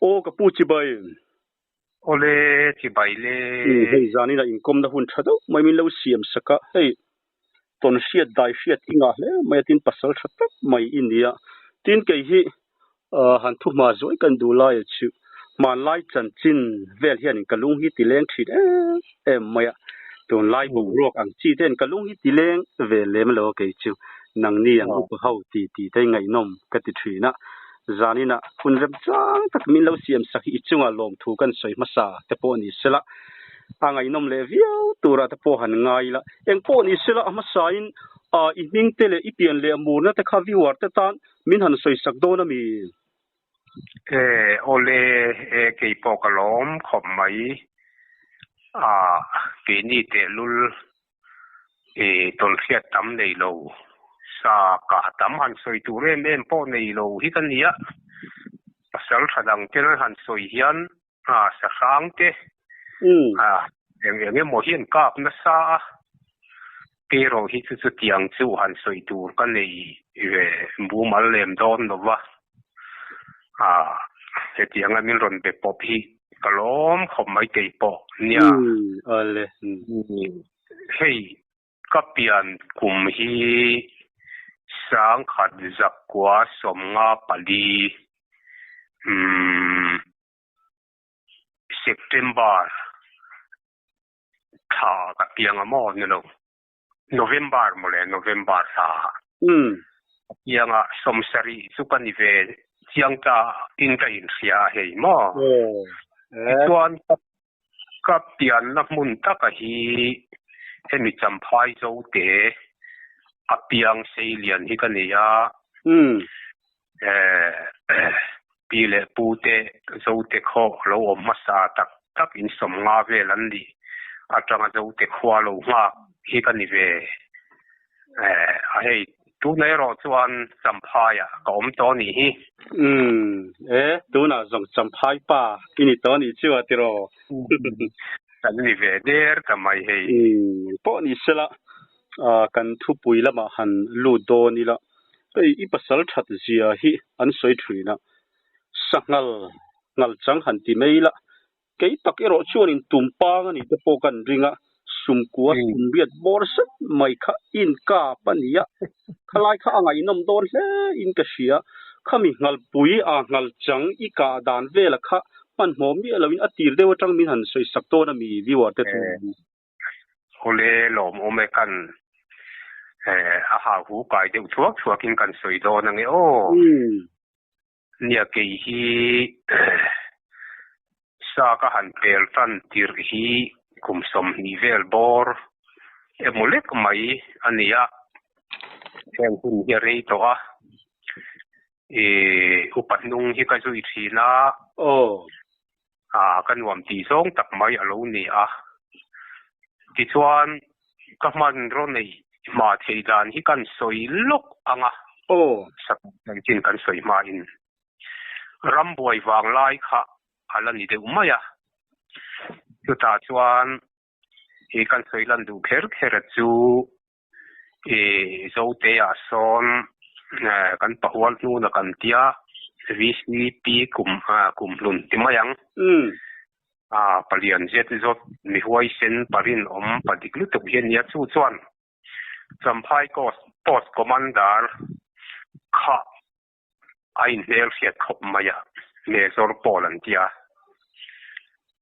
Aw ka pu chibai. Awle chibai le. Umm hei zanin a inkawmna hun tha deuh mai min lo siam sak a, hei tawn hriat dai hriat i ngah hle mai a tin pasal tha tak mai i nia. Tin kei hi han thu hma zuai kan duh lai a chu hmanlai chanchin vel hianin ka lung hi ti leng thin em em mai a, tunlai boruak ang chi te hian ka lung hi ti leng ve lem lo a kei chu nangni ang upa ho ti ti te ngaihnawm ka ti thin a. Zaninah hun remchang tak min lo siam sak hi i chunga lawmthu kan sawi hmasa te pawh ni sela, a ngaihnawm leh viau turah te pawh han ngai ila. Eng pawh ni sela a hmasain i hming te leh i pian leh murna te kha viewer te tan min han sawi sak dawn a mi? E, awle, e kei pawh ka lawm khawp mai. A, keini tehlul E tawnhriat tam nei lo, sa kah tam han sawi tur em em pawh nei lo hi ka nia. Pasal tha dang ten an han sawi hian a sa hrang te a eng eng emaw hi an kap nasa a, erawh hi chu chutiang chu han sawi tur ka nei ve mumal lem dawn lo va. A hetianga min rawn be pawp hi ka lawm khawp mai kei pawh nia. Awle. Hei ka pian kum hi sangkhat zakua 54 umm September thla ka piang a maw ni lo. November mawle, November thla a piang a, 70 chu ka ni ve chiang ta in ka inhria a hei maw. Tichuan ka pianna hmun taka hi hemi Champhai Zote a piang seilian hi ka nei a, pi leh pu te Zote khaw lo awm hmasa tak tak in 50 vel an nih atanga Zote khua lo nghak hi ka ni ve. A hei tunah erawh chuan Champhaiah ka awm tawh a nih hi. Umm e, tunah zawng Champhai pa i ni tawh a nih chu a tiraw? Kan ni ve der ta mai hei. Umm pawh ni sela kan thupui lamah han lut dawn ila, hei i pasal that zia hi an sawi thin a, sanghal nghal chang han ti mai ila, kei tak erawh chuanin tumpang a nih te pawh kan ring a, sumkua sumriat bawr zet mai kha inkap a ni a, khalai kha a ngaihnawm dawn hle in ka hria, khami nghalpui a nghal chang i kah dan vela kha hmanhmawh miah loin a tir deuh atang min han sawi sak dawn a mi viewer te chuan. Awle lawmawm e kan a hau hu kai deuh thuak thuak in kan sawi dawn ange aw. Nia kei hi sa ka han pel tan tirh hi kum 20 vel bawr emaw lek mai a ni a, heng hun hi a rei tawh a, upa hnung hi ka zui thin a. A ka nuam tih zawng tak mai a lo ni a. Tichuan, ka hmanraw nei hma thei dan hi kan sawi lawk ang a. Sak chanchin kan sawi hmain rambuai vang lai kha a la ni deuh mai a. Chutah chuan he kan sawi lan duh kher kher a chu Zote-ah sawn kan pahual hnuna kan tia VCP kum kumhlun ti mai ang. Palian zet zawt mi huaisen parinawm pa dik lutuk hi a nia. Chu chuan Champhai Coast Post Commander kha a inhmel hriat khawp mai a, Major Paul an tia,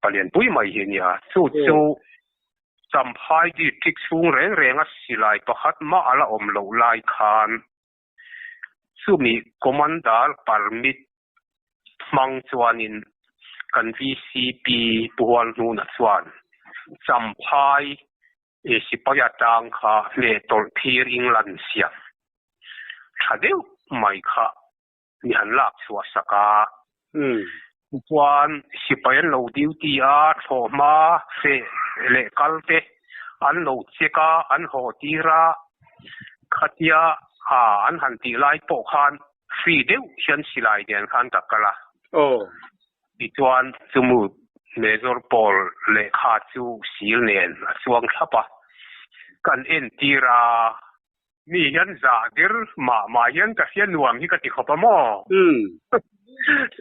palian pui mai hi a nia. Chu chu Champhai District chhung reng renga silai pakhat mah a la awm loh lai khan chumi Commander permit hmang chuanin kan VCP Pu Hualhnuna chuan Champhai Sipai atang kha hneh tawlh phir England siam tha deuh mai kha mi han lak chhuah sak a. Tichuan sipai an lo duty a, thlawhhma feh leh kal te an lo check a, an haw tir a, khatia an han tih lai pawh khan free deuh hian silai nen khan ka kal a. Tichuan chumu Major Paul lehkha chu sil nen a chuang thlap a, kan entir a, mi hian zah dir mah mah hian ka hria nuam hi ka ti khawp a maw?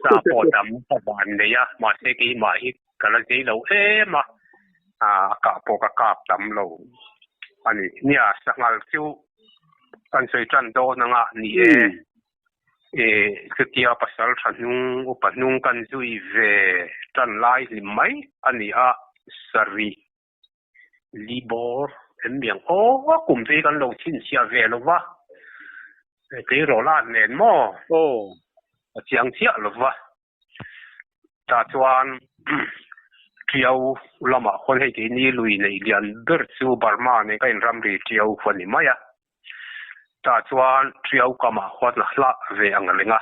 Sa pawh tam ka van nei a, mahse keimah hi ka la zei lo em a, a kah pawh ka kap tam lo a ni. Nia, sanghal chu kan sawi tan dawn anga ni e. E, chutia pasal tha hnung, upa hnung kan zui ve tan lai hlim mai a ni a, sarih Libor em miang aw kum te hi kan lo chhinchhiah ve lo va, tleirawl at nen maw? Aw. A chiang chiah lo va. Tah chuan Tiau lamah khuan hei keini lui neih lian ber chu Burma nen ka inramri Tiau khuan ni mai a. Tah chuan Tiau kamah khuan a hlah ve ang reng a.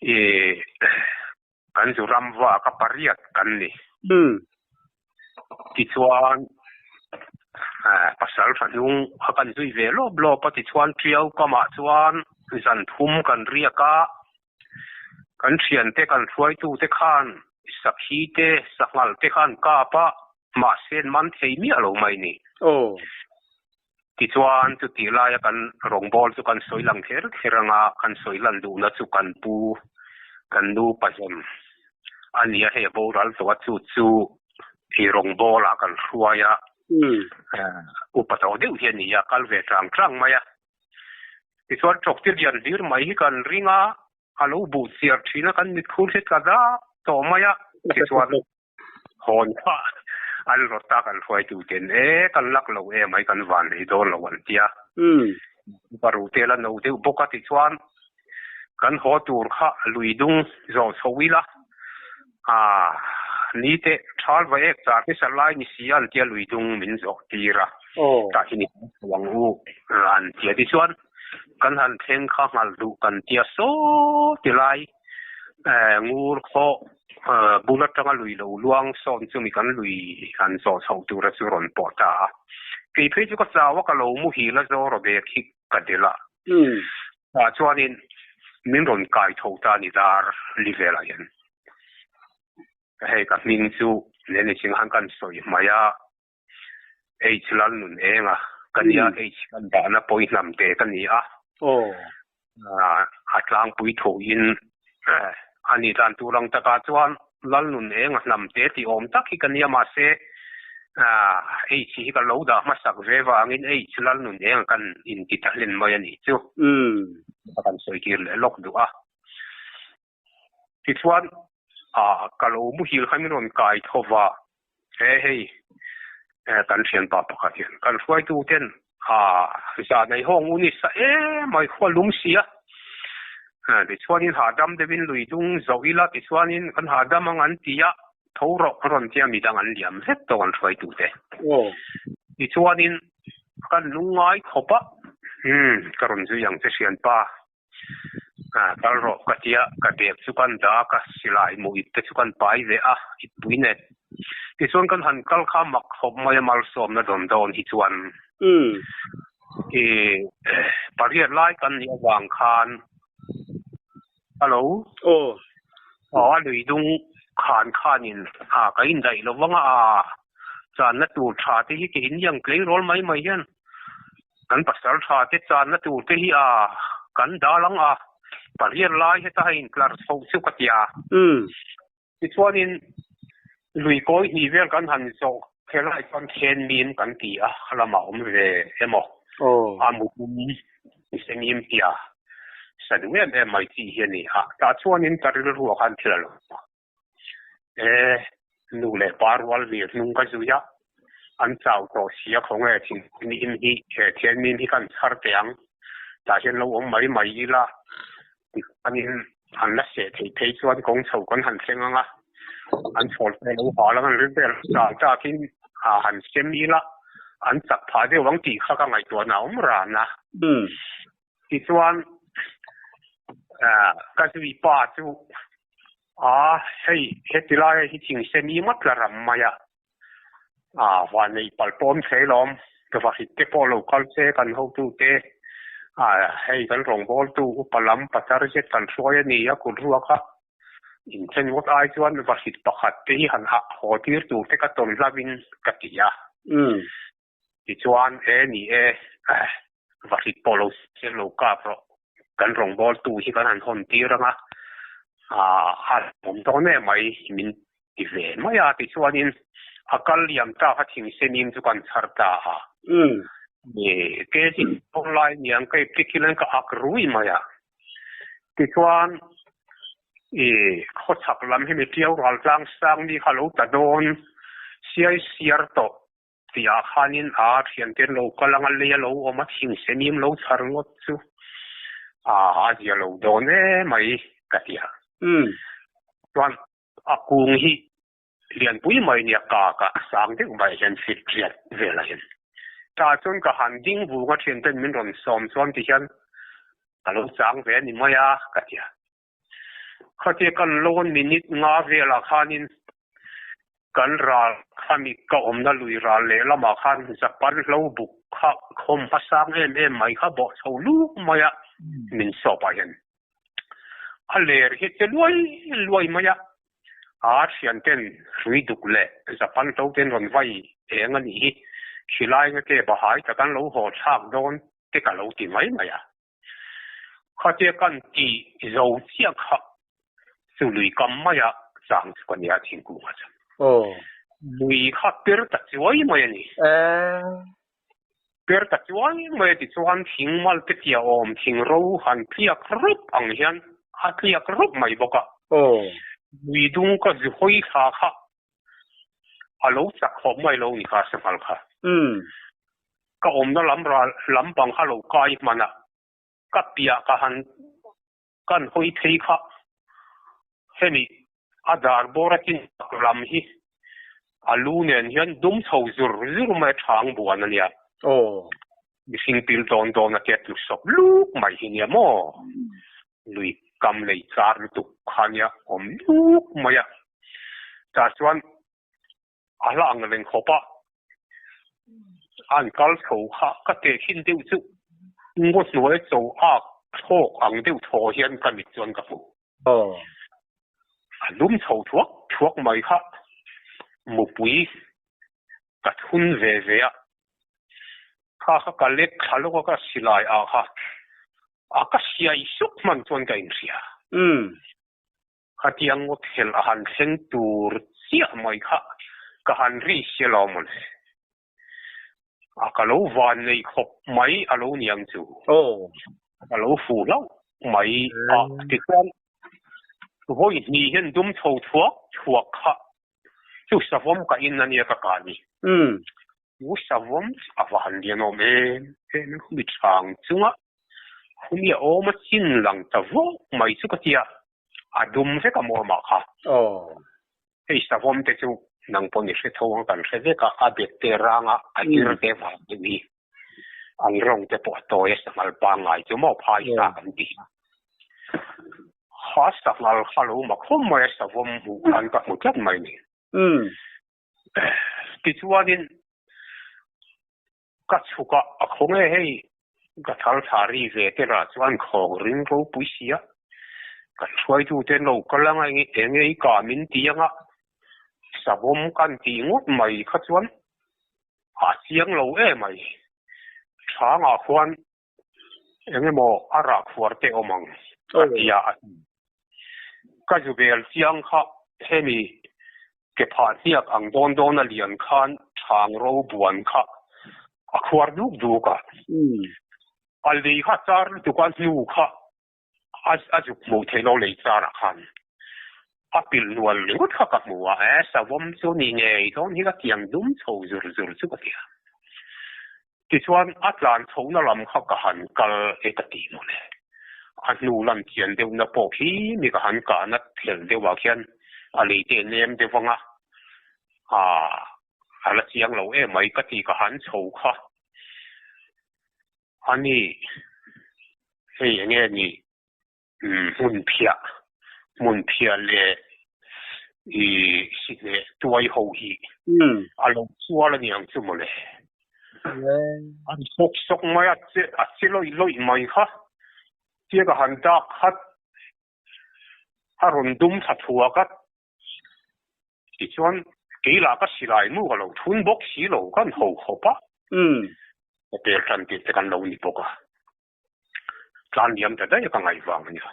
Ih. Kan zu ram vak a pariat kan ni. Tichuan pasal tha hnung a kan zui ve lawp lawp a, tichuan Tiau kamah chuan zan thum kan riak a, kan thiante kan hruaitute khan sakhi te sanghal te khan kap a, mahse an man thei miah lo mai ni. Tichuan chutih laia kan rawngbâwl chu kan sawi lang kher kher ang a, kan sawi lan duhna chu kan pu, kan nu pazawm a ni a, hei a boral tawh a, chu chu ei rawngbâwlah kan hruai a, upa tawh deuh hi a ni a, kal ve chang chang mai a. Tichuan ṭawkte lian hlir mai hi kan ring a, a lo buh chiar ṭhin a, kan mitkhur hi tla dak tawh mai a, tichuan Hawn kha an rawt a, kan hruaitu ten e kan lak lo em ai kan van lei dawn lo an tia. Baru te la no deuh bawk a tichuan kan haw tur kha lui dung zawh chho ila a ni te thal va ek char hmasa lai ni si an tia lui dung min zawh tir a tah hi ni chho ang u an tia tichuan kan han thleng kha nghal duh kan tia saw ti lai ngur khaw bul atanga lui lo luang sawn chumi kan lui han zawh chhoh tura chu rawn pawh ta a. Kei phei chu ka chau a, ka lo muhil a zaw rawh bek hi ka delh a. Tah chuanin min rawn kai tho ta a ni dar li velah hian. Hei ka hming chu Nene Chinghan kan sawi hmai a, H lal nun eng a, ka nia H kan dahna pawi hnam te ka ni a. A tlangpui thuin a ni dan tur ang takah chuan lal nun eng a hnam te tih awm tak hi ka nia mahse H hi ka lo dah hmasak ve vangin H lal nun eng kan inti ta hlen mai a nih chu. Ka kan sawi tir leh lawk duh a. Tichuan, ka lo muhil kha min rawn kai tho va, he hei kan thianpa pakhat hian kan hruaitu ten zah nei hawng u ni sa em mai khua lum si a, tichuanin hahdam deuhin lui dung zoh ila tichuanin kan hahdam ang an ti a, tho rawh an rawn tia midang an liam vek tawh an hruaitu te. Tichuanin kan lungngai khawp a, ka rawn zui ang che thianpa. Kal rawh ka tia, ka bag chu kan dah a, ka silai hmuh ip te chu kan pai ve a, ip pui nen. Tichuan kan han kal kha mak khawp mai a malsawmna dawn dawn hi chuan i pariat lai kan nih avang khan Hello. Aw. Aw a lui dung khan khanin a ka indaih lo vang a, channa tur tha te hi kei in ang tleirawl mai mai hian Kan pasal tha te channa tur te hi a kan dal ang a, pariat lai heta hei intlar chho chu ka ti a. Tichuanin lui kawi hnih vel kan han zawh kher lai chuan then mim kan ti a, a lamah awm ve emaw a mutum semim tia sa duh em em mai chi hi a ni a. Tah chuanin ka rilruah khan thil a lo awm a. E, nu leh pa rual vir hnung ka zui a, an chau tawh si a khawnge thingnim hi he thianmim hi kan chhar teh ang, tah hian lo awm mai mai ila tichuanin an la seh theih phei chuan kawng chho kan han thleng ang a, an chhawl te lo hal ang an ri vel chau takin han sem ila an chak phah deuh ang tih kha ka ngaihtuahna a awm ran a. Tichuan ka zui pa chu a hei heti lai hi thing se mi ngawt la ram mai a, a vanneih palh pawh awm thei lawm, vahrit te pawh lo kal se kan hotu te a hei kan rawngbawltu upa lam patar zet kan hruai a ni a kut ruak a, inthen ngawt ai chuan vahrit pakhat te hi han ah haw tir tur te ka tawn hlauhin ka ti a. Tichuan, e ni e, vahrit pawh lo sir lo kap rawh, kan rawngbawltu hi kan han hawn tir ang a, A awm dawn em mai min ti ve mai a, tichuanin a kal liam ta kha thingsenim chu kan chhar ta a. Ke hi online niang ka ipte khilan ka ak rui mai a. Tichuan i khawchhak lam hi mi tiau ral tlang sang mi kha lo ta dawn siai siar tawh tihah khanin a thiante an lo kal anga lei a lo awm a thingsenim lo chhar ngawt chu a a zia lo dawn emai ka ti a. Chuan a kung hi lianpui mai nia ka ka sang deuh mai hian fit riat velah hian tah chuan ka han ding vung a thianten min rawn sawm chuan tihian ka lo chang ve a ni mai a ka ti a. Khatia kan loan minute nga velah khanin kan ral khami ka awmna lui ral lehlamah khan Japan hlo buk kha khawm hmasang em em mai kha bawh chho luk mai a min sawp ah hian a ler hi che luai luai mai a, a thianten hrui duk leh Japan hlo ten rawn vai eng a nih hi khilai nga te bahai tak an lo haw thlak dawn te ka lo ti mai mai a. Khatia kan tih zo chiah kha chu lui kam maia chang chu ka nia thingkung ah chuan. Lui kha per ta chuai mai a ni. Per ta chuai mai a tichuan thing mal te tia awm thing ro han tliak rup ang hian a tliak rup mai bawk a. Lui dung ka zu hawi thla kha a lo chak khawp mai lo ni kha sanghal kha. Ka awmna lam ral lampang kha lo kai hman a, ka piah ka han kan hawi phei kha hemi a dar bawr a chin tak lam hi a lu nen hian dum chho zur zur mai a chhang buan a nia. Mihring pil dawn dawn a tia tlu sawp luk mai hi nia maw? Lui kam lei char lutuk kha nia awm luk mai a. Tah chuan a hla ang reng khawp a, an kal chho kha ka tehkhin deuh chu ngaw hnuai cho ak thlawk ang deuh thaw hian ka mit chuan ka hmu. A lum chho thuak thuak mai kha mupui ka thun ve ve a, kha kha ka lek thla lawk a ka silai ah kha a ka siai suk hman chuan ka inhria. Khatiang ngawt helh a han thleng tur chiah mai kha ka han ri sia lo mawle. A ka lo van nei khawp mai a lo niang chu. Ka lo fu hlauh mai a tichuan vawi hnih hian dum chho thuak thuak kha chu savawm ka in ania ka kah ni. Chu savawm a va han lian awm em em mi chang chunga Khumi a awm a chin lang ta vawk mai chu ka tia, a dum vek a maw mah kha. Hei savawm te chu nang pawh ni hre tho ang kan hre vek a, a bet te rang a, a ir te vang deuh hi an rawng te pawh a tawi a sanghal pangngai chu maw phai sa kan ti. Kha sanghal kha lo ma khawm mai a savawm hmuh khan ka hmu tlat mai ni. Tichuanin Ka chhuk a, a khaw nge hei? Ka thal thla ri ve te lah chuan khawng ring ropui si a, kan hruaitute an lo kal anga eng nge i kah min ti anga savawm kan tih ngawt mai kha chuan a chiang lo emai. Thangah khuan eng emaw a rah khuar te awm ang ka ti a, ka zu bel chiang kha hemi ke phah hniak ang dawn dawn a lian khan chhang ro buan kha a khuar duk duk a, a lei kha char lutuk a hnu kha a zuk hmuh theih lo lei char ah khan a pilh nual ringawt kha ka hmu a, e savawm chu ni ngei dawn hi ka tiang dum chho zur zur chu ka ti a, tichuan a tlan chhohna lam kha ka han kal e ka ti mawle, a hnu lam chian deuhna pawh khi mi ka han kahna thelh deuh ah khian a lei te nem deuh anga a la chiang lo em mai ka ti ka han chho kha. A ni, hei eng nge ni hmun phiah, hmun phiah leh i sihneh tuai ho hi a lo chual a ni ang chu mawle. An sawk sawk mai a, a che lawih lawih mai kha, tia ka han dak khat a rawn dum thla thuak a. Tichuan, kei lah ka silai nu ka lo thun bawk si lo, kan ho khawp a. Ka pel tan tih te kan lo ni bawk a. Tlan liam ta daih a ka ngaih vang a nia.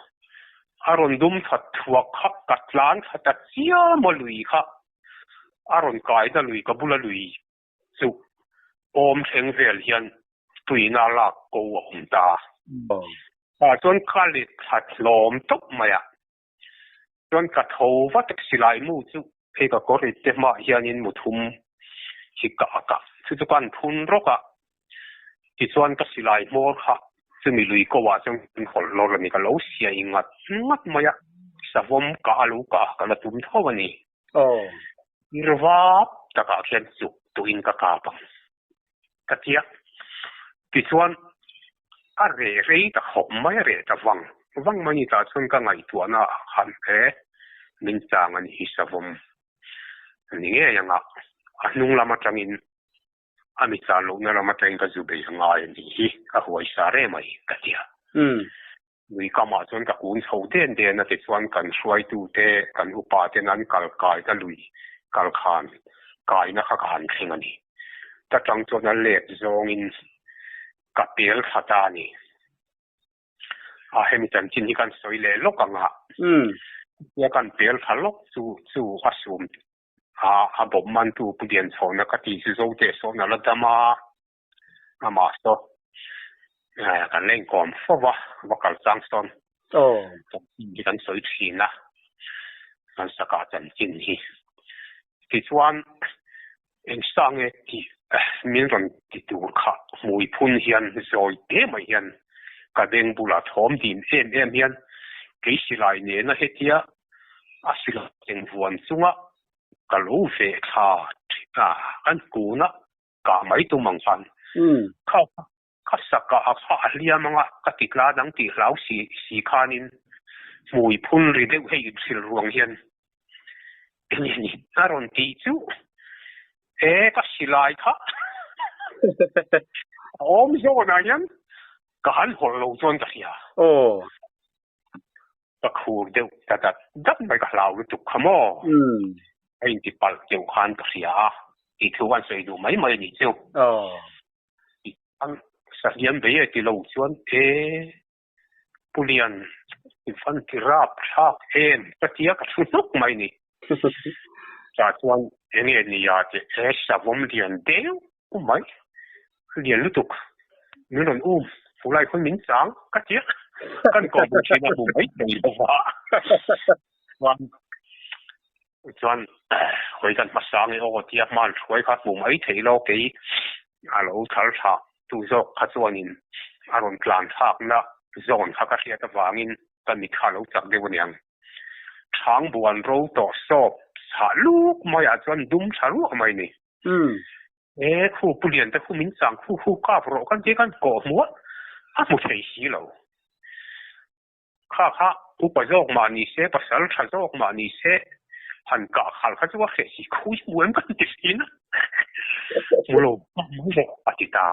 A rawn dum that thuak kha ka tlan thla ta chiam a lui kha a rawn kaina lui ka bula lui chu awm thleng vel hian tuina lak ko a awm ta. Tah chuan ka let thla hlawm tawp mai a. Chuan ka tho vat silai mu chu hei ka kawr rit te hmaah hianin mu thum hi ka ak a, chu chu ka han phun rawk a, tichuan ka silai hmawr kha chumi lui ko ah chuan kan hawlh lawr a ni, ka lo siai ngat ngat mai a, savawm ka a lo kah a ka la tum tho a ni. Irvap takah khian chuk tuhin ka kap ang ka ti a, tichuan a reh rei ta khawp mai a reh ta vang vang mai ni tah chuan ka ngaihtuahna ah khan e min chang a ni hi savawm a ni ngei ang a, a hnung lam atangin a mi chah lohna lam atangin ka zu bei a ngai a ni hi a huai sa reh mai ka ti a. Lui kamah chuan ka kun chho den den a tichuan kan hruaitute kan upa ten an kal kai ta lui kal khan kaina kha ka han thleng a ni. Ta tang chuan a let zawngin ka pel thla ta a ni. A hemi chanchin hi kan sawi leh lawk ang a. Tia kan pel thla lawk chu chu a sum a a bawp mantu Pu Lianchhawna ka tih chu Zote sawn a la dam a. Amah saw kan la inkawm fo va, va kal chang sawn chanchin hi kan sawi thin a, kan sakah chanchin hi. Tichuan eng sa nge tih min rawn ti tur kha hmui phun hian zawi te mai hian ka beng bulah thawm dim em em hian kei silai nena hetia a silai engvuan chunga ka lo veh thla a kan kun a. Kah mai tum ang khan. Kha kha sak ah a kha a hliam anga ka ti tla dang tih hlau si si khanin hmui phun ri deuh hei inhrilh ruang hian enge ni a rawn tih chu e ka silai kha a awm zawnah hian ka han hawlh lo chuan ka hria. Ka khur deuh ta dat dat mai ka hlau lutuk kha maw? A inti palh deuh khan ka hria a, tih thu an sawi duh mai mai a nih chu. An sahliam bei e ti lo chuan e Pu Lian i van ti rap thlak em ka tia ka thu hnuk mai ni. Chah chuan enge nia tih e savawm lian deuh mai lian lutuk min rawn um fulai khawn min chang ka tia kan ko bu thin a hmu mai thei lo va chuan chuan hawi kan hmasa nge aw tia hman hruai kha hmu mai thei lo kei a lo thal tha tu zawk kha chuanin a rawn tlan thlakna zawn kha ka hriat avangin ka mit kha a lo chak deuh aniang Thang buan ro tawh sawp chhah luk maiah chuan dum tha ruah mai ni. E khu Pu Lian te khu min chang khu khu kap rawh kan tia kan kawh hmu a, a hmu thei si lo. Kha kha upa zawk mah ni se, pasal tha zawk mah ni se, han kah khal kha chu a hreh si khu i hmu em kan ti thin a. Hmu lo kap mai rawh a ti ta.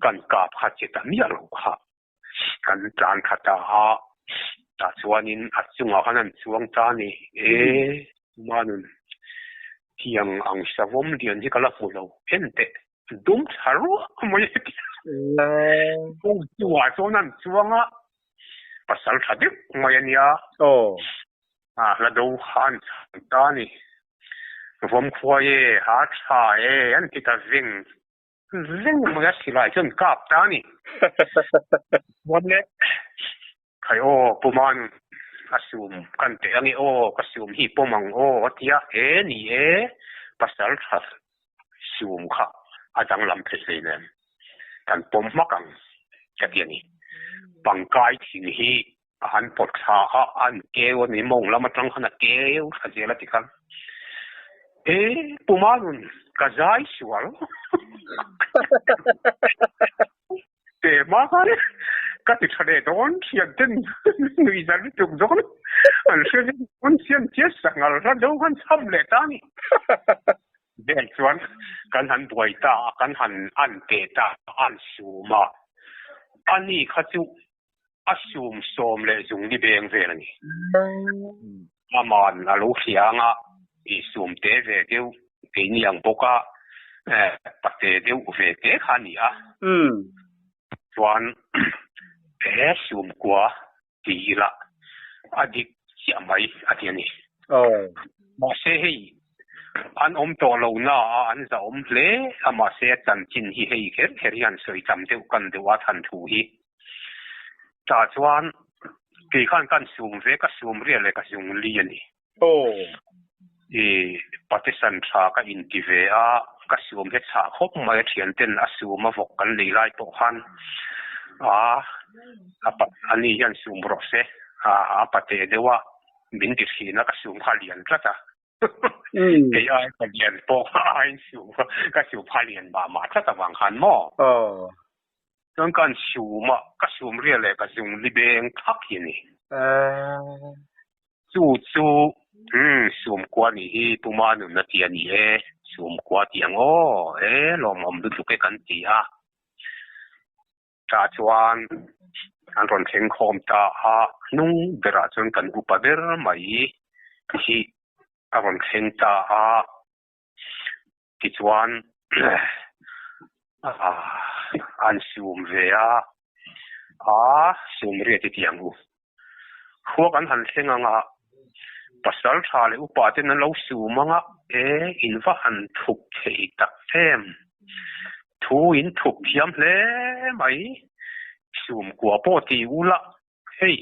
Kan kap kha che ta miah lo kha. Kan tlan kha ta a, tah chuanin a chungah khan an chuang ta a ni. E, Manun, tiang ang savawm lian hi ka la hmu lo en teh, dum thla ruah mai a ti. Kawng chungah chuan an chuang a, pasal tha deuh mai a nia. A hla do kha an chhan ta a ni. Vawm khuai e, ha tha e, an ti ta veng. Reng mai a silai chuan kap ta a ni. Chuan le, Khai aw, Puman a sum kan teh ange aw, ka sum hi pawm ang aw a ti a, e ni e, pasal tha sum kha a danglam thei hlei nen kan pawm hmak ang ka ti a ni. Pangkai thing hi a han pawt thla a, an keu a ni, mawng lam atang khan a keu thla zel a ti khan. E, Pumanun, ka zai sual. Te hma khan ka ti tha leh dawn thian ten nui zar lutuk dawn an hre vek dawn siam chiah sangal hla deuh khan cham leh ta a ni. Vel chuan kan han buai ta a, kan han an teh ta a, an sum a, ani kha chu A sum sawm leh zung ni beng vel a ni. Aman a lo hria anga i sum te ve deuh keini ang bawk a, pate deuh ve te kha a ni a. Chuan he sum kua ti ila A dik chiah mai a ti a ni. Aw. Mahse hei an awm tawh lo na a an za awm hle a mahse a chanchin hi hei kher kher hi han sawi tam deuh kan deuh a than thu hi. Tah chuan kei khan kan sum ve ka sum riah leh ka zung li a ni. Aw. I patesan tha ka inti ve a, ka sum he chhah khawp mai a thian ten a sum a vawk kan lei lai pawh khan a a pa ani hian sum rawh se a a pate deuh a min ti thin a ka sum kha a lian tlat a kei ai ka lian pawh kha aiin sum kha ka sum kha a lian mah mah tlat avang khan maw. Aw. Chuan ka han sum a, ka sum riah leh ka zung li beng thak hi a ni. Chu chu umm Sumkua nih hi Puma nunna ti a ni e, Sumkua tih ang aw, e lawmawm lutuk e kan ti a. Tah chuan an rawn thleng khawm ta a, hnung berah chuan kan upa ber mai hi a rawn thleng ta a. Tichuan an sum ve a, a sum riat i ti ang u. Khua kan han thleng ang a, pasal tha leh upa ten an lo sum ang a, e in va han thup thei tak em, thu in thup thiam hle mai, sum kua pawh ti ula Hei,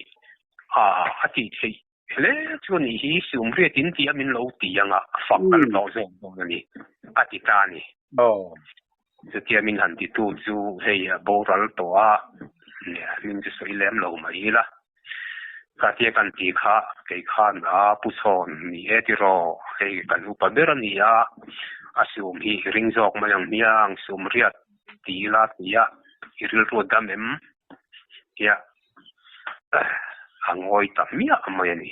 a a tih theih hle chu a nih hi, Sumriat in tih a min lo ti ang a, fak kan hlawh zawk dawn a ni, a ti ta a ni. Chutia min han titu chu hei a boral tawh a, min chu sawi lem lo mai ila. Khatia kan tih kha kei khan a pu chhawn ni e tiraw, hei kan upa ber a ni a, a sum hi ring zawk mai ang hmiang, Sumriat ti ila ti a, i rilru a dam em? Tia a ngawi ta miah mai a ni.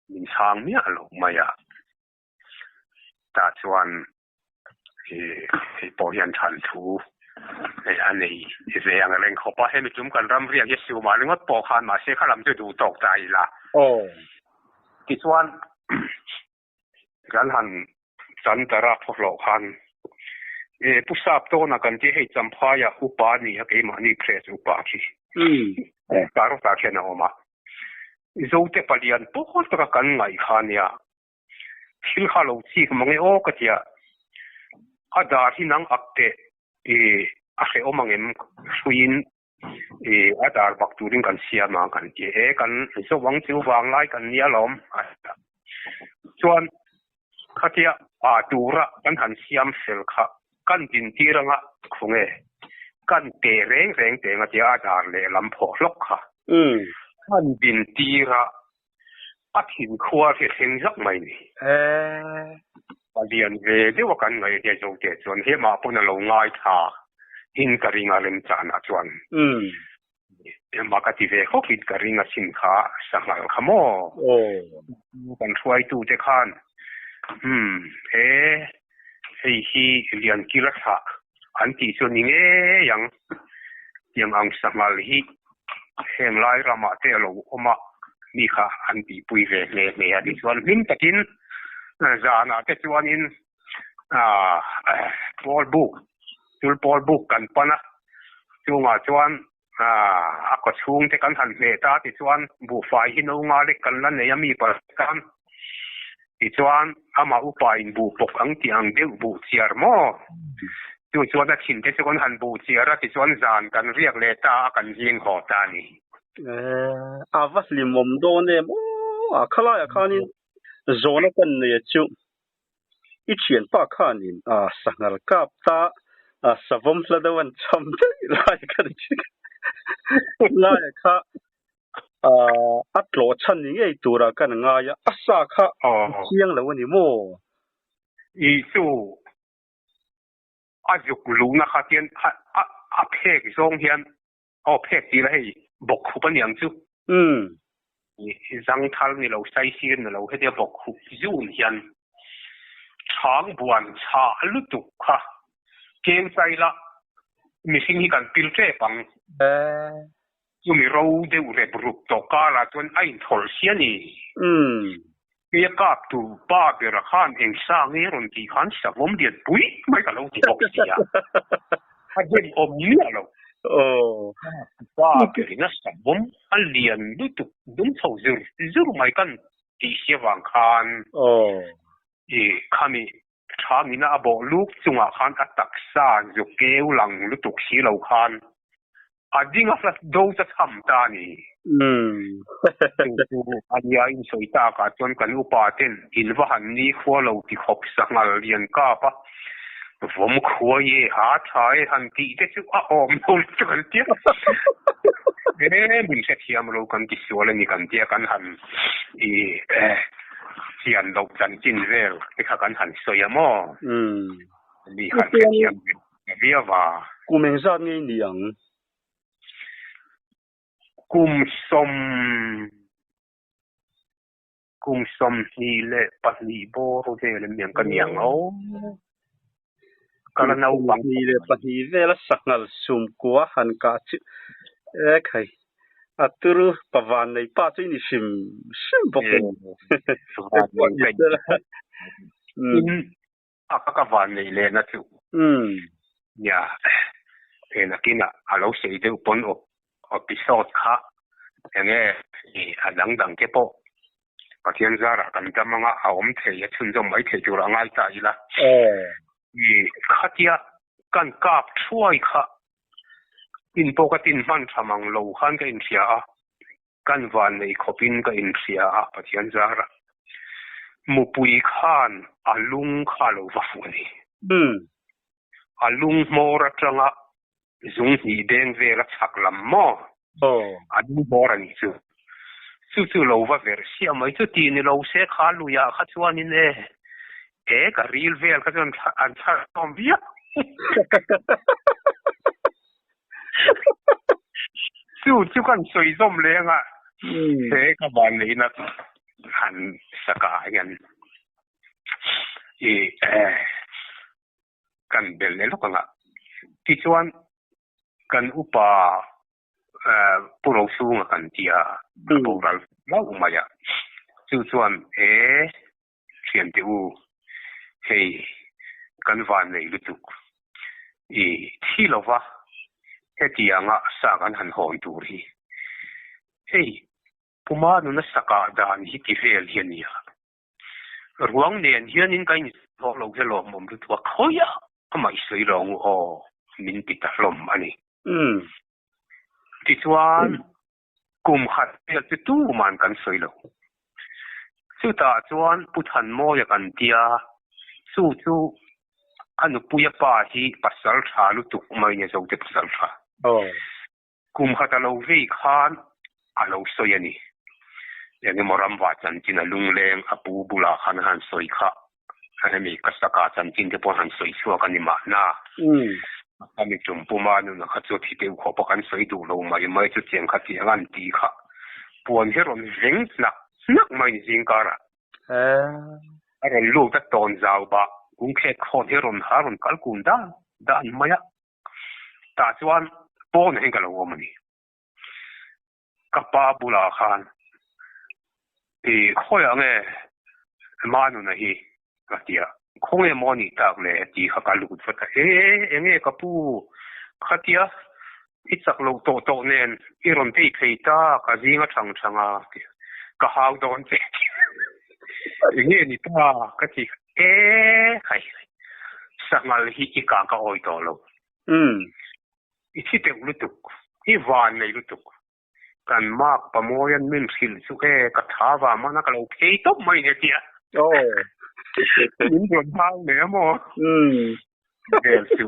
Min chhang miah lo mai a. Tah chuan hei pawh hian than thu a nei ve ang reng khawp a. Hemi tum kan ram riak hi a siu mah ringawt pawh khan mahse kha lam chu duh tawk ta ila. Tichuan Kan han chan ta rak phawk loh khan e pu sap tawn a kan tia hei Champhai ah upa a ni a keimahni press upa khi Karota khian a awm a Zote palian pawl taka kan ngaih kha nia thil kha lo chik mange aw ka tia a dar hi nang ak teh e a hrehawm ang em hruiin I a dar bak turin kan siam a kan ti e, kan zo ang chu vanglai kan nia lawm a ti a. Chuan khatia a tura kan han siam fel kha kan din tir anga khawnge kan pe reng reng teng a tia a dar lehlam phawh hlawk kha kan din tir a, a thin khua hi a thleng zak mai ni. A lian ve deuh a kan ngaih nia zo te chuan hemah pawn a lo ngaithla in ka ring a remchanah chuan hemah ka ti ve khawp in ka ring a sin kha sanghal kha maw kan hruaitu te khan umm he hei hi Liankila thlah an tih chu a ni ngei ang tiang ang sanghal hi heng lai ramah te a lo awm a, mi kha an tihpui ve hle hle a. Tichuan hlim takin zanah te chuanin aah pawl buk, chul pawl buk kan pan a, chungah chuan aah a kaw chhung te kan han hneh ta tichuan buhfai hi no nga lek kan la nei a mi pal tan tichuan amah upa in buh pawk ang tih ang deuh buh chiar maw? Chu chuan a thin te chu kan han buh chiar a tichuan zan kan riak leh ta a kan zing haw ta a ni. Eh, a va hlimawm dawn em aw, a khalaiah khanin zawhna kan nei a chu i thianpa khanin a sanghal kap ta a savawm hla deuh an cham daih lai kha ni lai kha a tlawh chhan ni ngei tura kan ngai a, a sa kha a chiang lo a ni maw? I chu a zuk luhna kha tian a phek zawng hian aw phek tih la hei bawk khup a niang chu. Zangthal ni lo saisir ni lo hetia bawk khup zun hian chhang buan chhah lutuk kha keng chai la mihring hi kan pil tep ang. Chumi ro deuh rep rup tawh karah chuan a inthawlh si a ni. Kei a kap tu pa bera khan eng sa nge rawn tih khan savawm lian pui mai ka lo ti bawk si a, a dem awm miah lo. Aw. Pa berin a savawm a lian lutuk dum chho zur zur mai kan tih si avang khan Aw. I khami thamina a bawh luk chungah khan a taksa zu keu lang lutuk si lo khan a ding a hla do cha cham ta a ni. Chu chu a nia insawi takah chuan kan upa ten in va han ni khua lo ti khawp sanghal lian kap a, vawm khua i e ha tha e han tih te chu a awm lo lutuk kan tia. E min hrethiam lo kan ti sual a ni kan tia kan han i chian loh chanchin vel te kha kan han sawi a maw? Mi han hrethiam ve ta viau a. Kum engzat nge i ni ang? Kum sawm kum 22 bawr vel em niang ka ni ang aw. Ka la naupang 22 vela sanghal sumkua han kah chu e khai a turu pavan nei pa chu i ni hrim hrim bawk e. In a ka ka van nei leh na chu. Nia he nakinah a lo sei deuh pawn episode kha enge a dang dang te pawh Pathian zarah kan dam anga a awm thei a chhunzawm mai thei tur a ngai ta ila. I khatia kan kap thuai kha tin pawh ka tin hman tha mang lo khan ka inhria a, kan vannei khawpin ka inhria a Pathian zarah. Mupui khan a lung kha a lo va fuh a ni. A lung hmawr atanga zung hnih beng vel a chhak lam maw? A lung hmawr a nih chu. Chu chu lo va verh siah mai chu ti ni lo se kha luiah kha chuanin e e ka ril vel kha chuan an chhar hlawm viau. Chu chu kan sawi zawm leng a, he ka vanneihna han sakah hian i kan bel leh lawk ang a. Tichuan kan upa Pu Rochhunga kan ti a, a boral hlauh mai a. Chu chuan e thiante u, hei kan vannei lutuk i thi lova hetianga sa kan han hawn tur hi hei Puma nuna sakah dan hi ti vel hi a nia. Ruang nen hianin ka inzawh lo hi lawmawm lutuk a, khawiah amah i sawi lo ang u aw min ti ta hlawm a ni. Tichuan kum khat vel chu tuman kan sawi lo. Chutah chuan Pu Thanmawia kan tia, chu chu a nupuia pa hi pasal tha lutuk mai nia Zote pasal tha. Kum khat a lo vei khan a lo sawi a ni. Engemaw ramva chanchin a lungleng a pu bulah khan a han sawi kha hemi ka saka chanchin te pawh a han sawi chhuak a ni mahna. A mi tum puma nuna kha chu thi deuh khawp a kan sawi duh lo mai mai chu chiang kha tiang an ti kha puan hi rawn veng hnak hnak mai ni zing karah. A rawn lut a tawn zau bah kungkhek khawn hi rawn ha rawn kal kun dan dan mai a. Tah chuan pawnah hian ka lo awm a ni. Ka pa bulah khan i khawiah nge Manuna hi ka ti a, khawnge maw a nih tak le tih kha ka lut vat a, e enge ka pu khatia i chak loh tawh tawh nen i rawn phei phei ta ka zing a thang thang a ka hau dawn che enge ni ta ka ti E hai, sanghal hi i kang ka awi tawh lo. I thi teuh lutuk, i van nei lutuk. Kan mark Pamuaia'n min hrilh chu e, ka tha vang hmana ka lo phei tawp mai nia tia. Min rawn hau leh a maw? Vel chu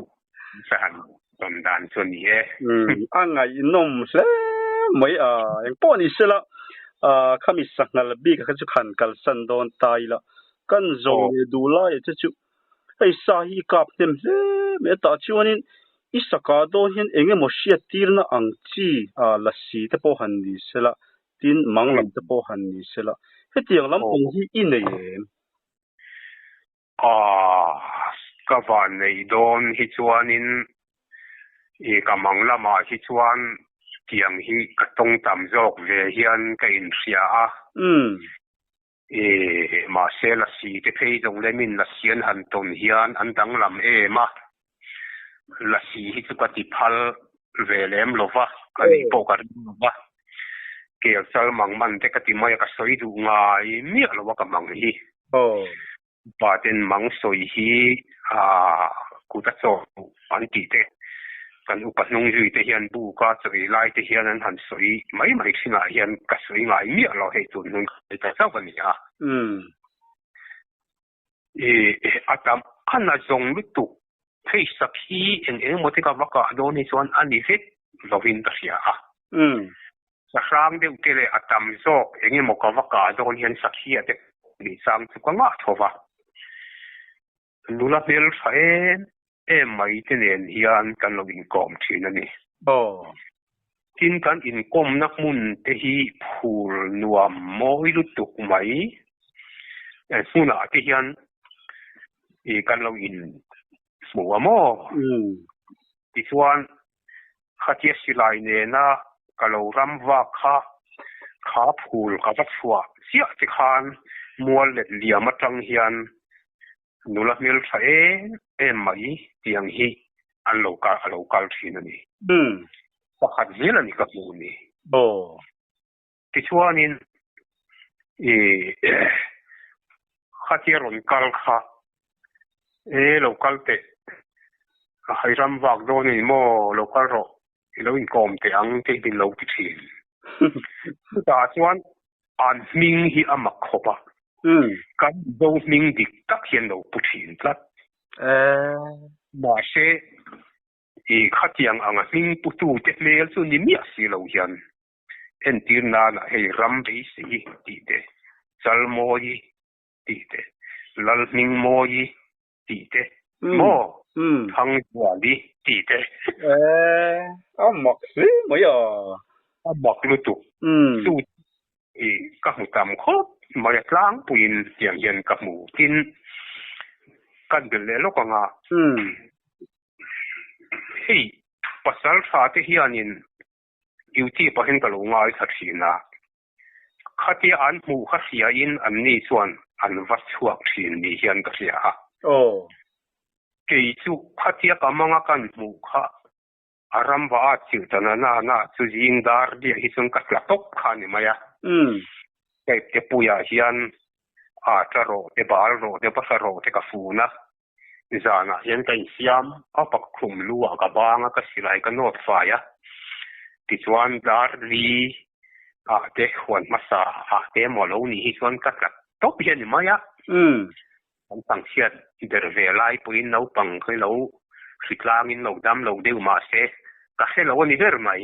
sahan tawn dan chu a ni e. A ngaihnawm hle mai a, engpawh ni sela khami sanghal bik kha chu khan kalsan dawn ta ila kan zo leh duh lai che chu hei sa hi i kap hnem hle mai a tah chuanin i saka dawn hian eng emaw hriat tirna ang chi lasi te pawh han ni sela tin mang lam te pawh han ni sela hetiang lampang hi i nei em? Aw, ka van neih dawn hi chuanin i ka mang lamah hi chuan tiang hi ka tawng tam zawk ve hian ka inhria a. I mahse lasi te phei zawng lemin lasi an han tawn hian an danglam em a, lasi hi chu ka ti phal. ve lem lova, a nih pawh ka ring lova. Kel chal mang man te ka ti mai a, ka sawi duh ngai miah lo a ka mang hi. Upa ten mang sawi hi kut a chaw duh an tih te, kan upa hnung zui te hian buk a chaw ei lai te hian an han sawi mai mai thin ah hian ka sawi ngai miah lo hei tun hnun ka sawi ta chauh a ni a. A tam a na zawng lutuk hei sakhi eng eng emaw te ka va kah dawn hi chuan a ni vek lovin ka hria a. Sahrang deuh te leh a tam zawk eng emaw ka va kah dawn hian sakhi a te nih chang chu ka ngah tho va. Nula hmel tha em em mai te nen hian kan lo inkawm thin a ni. Tin kan inkawmna hmun te hi phul nuam mawi lutuk mai hmunah te hian kan lo in hmu a maw? Tichuan khatia silai nena ka lo ram vak kha kha phul ka va chhuah chiah te khan mual let liam atang hian Nula hmel tha em em mai tiang hi an lo kal a lo kal thin a ni. Pakhat zel a ni ka hmuh ni. Tichuanin i khatia rawn kal kha e lo kal teh a hai ram vak dawn a ni maw lo kal rawh i lo inkawm teh ang tih min lo ti thin. Chutah chuan an hming hi a mak khawp a, kan Mizo hming dik tak hian lo pu thin tlat. Mahse, i khatiang anga hming putute hmel chu ni miah si lo hian entir nana hei ram beisei tih te, Chalmawi tih te, Lalhmingmawi tih te maw Thangzuali tih te. Eh, a mak hle mai a. A mak lutuk. Chu i ka hmu tam khawp mai a tlangpuiin tiang hian ka hmu. Tin, kan belh leh lawk ang a. Hei pasal tha te hianin duty pahin ka lo ngaithla thin a. Khatia an hmuh kha hriain anni chuan an va chhuak thin ni hian ka hria a. Kei chu khatia ka manga kan hmuh kha a ram va at chilh ta na na na chu zing dar diah hi chuan ka tla tawp kha a ni mai a. Ka ipte puiah hian a tla rawh te, bal rawh te, basa rawh te ka fun a. Zanah hian ka insiam a, ka khum lu ah ka bang a, ka silai ka nawt fai a. Tichuan dar li ah te huan hmasa ah te emaw lo nih hi chuan ka tla tawp hi a ni mai a. Kan pangchhiat ber ve lai pawhin naupang hi lo hritlangin lo dam lo deuh mah se ka hre lo a ni ber mai.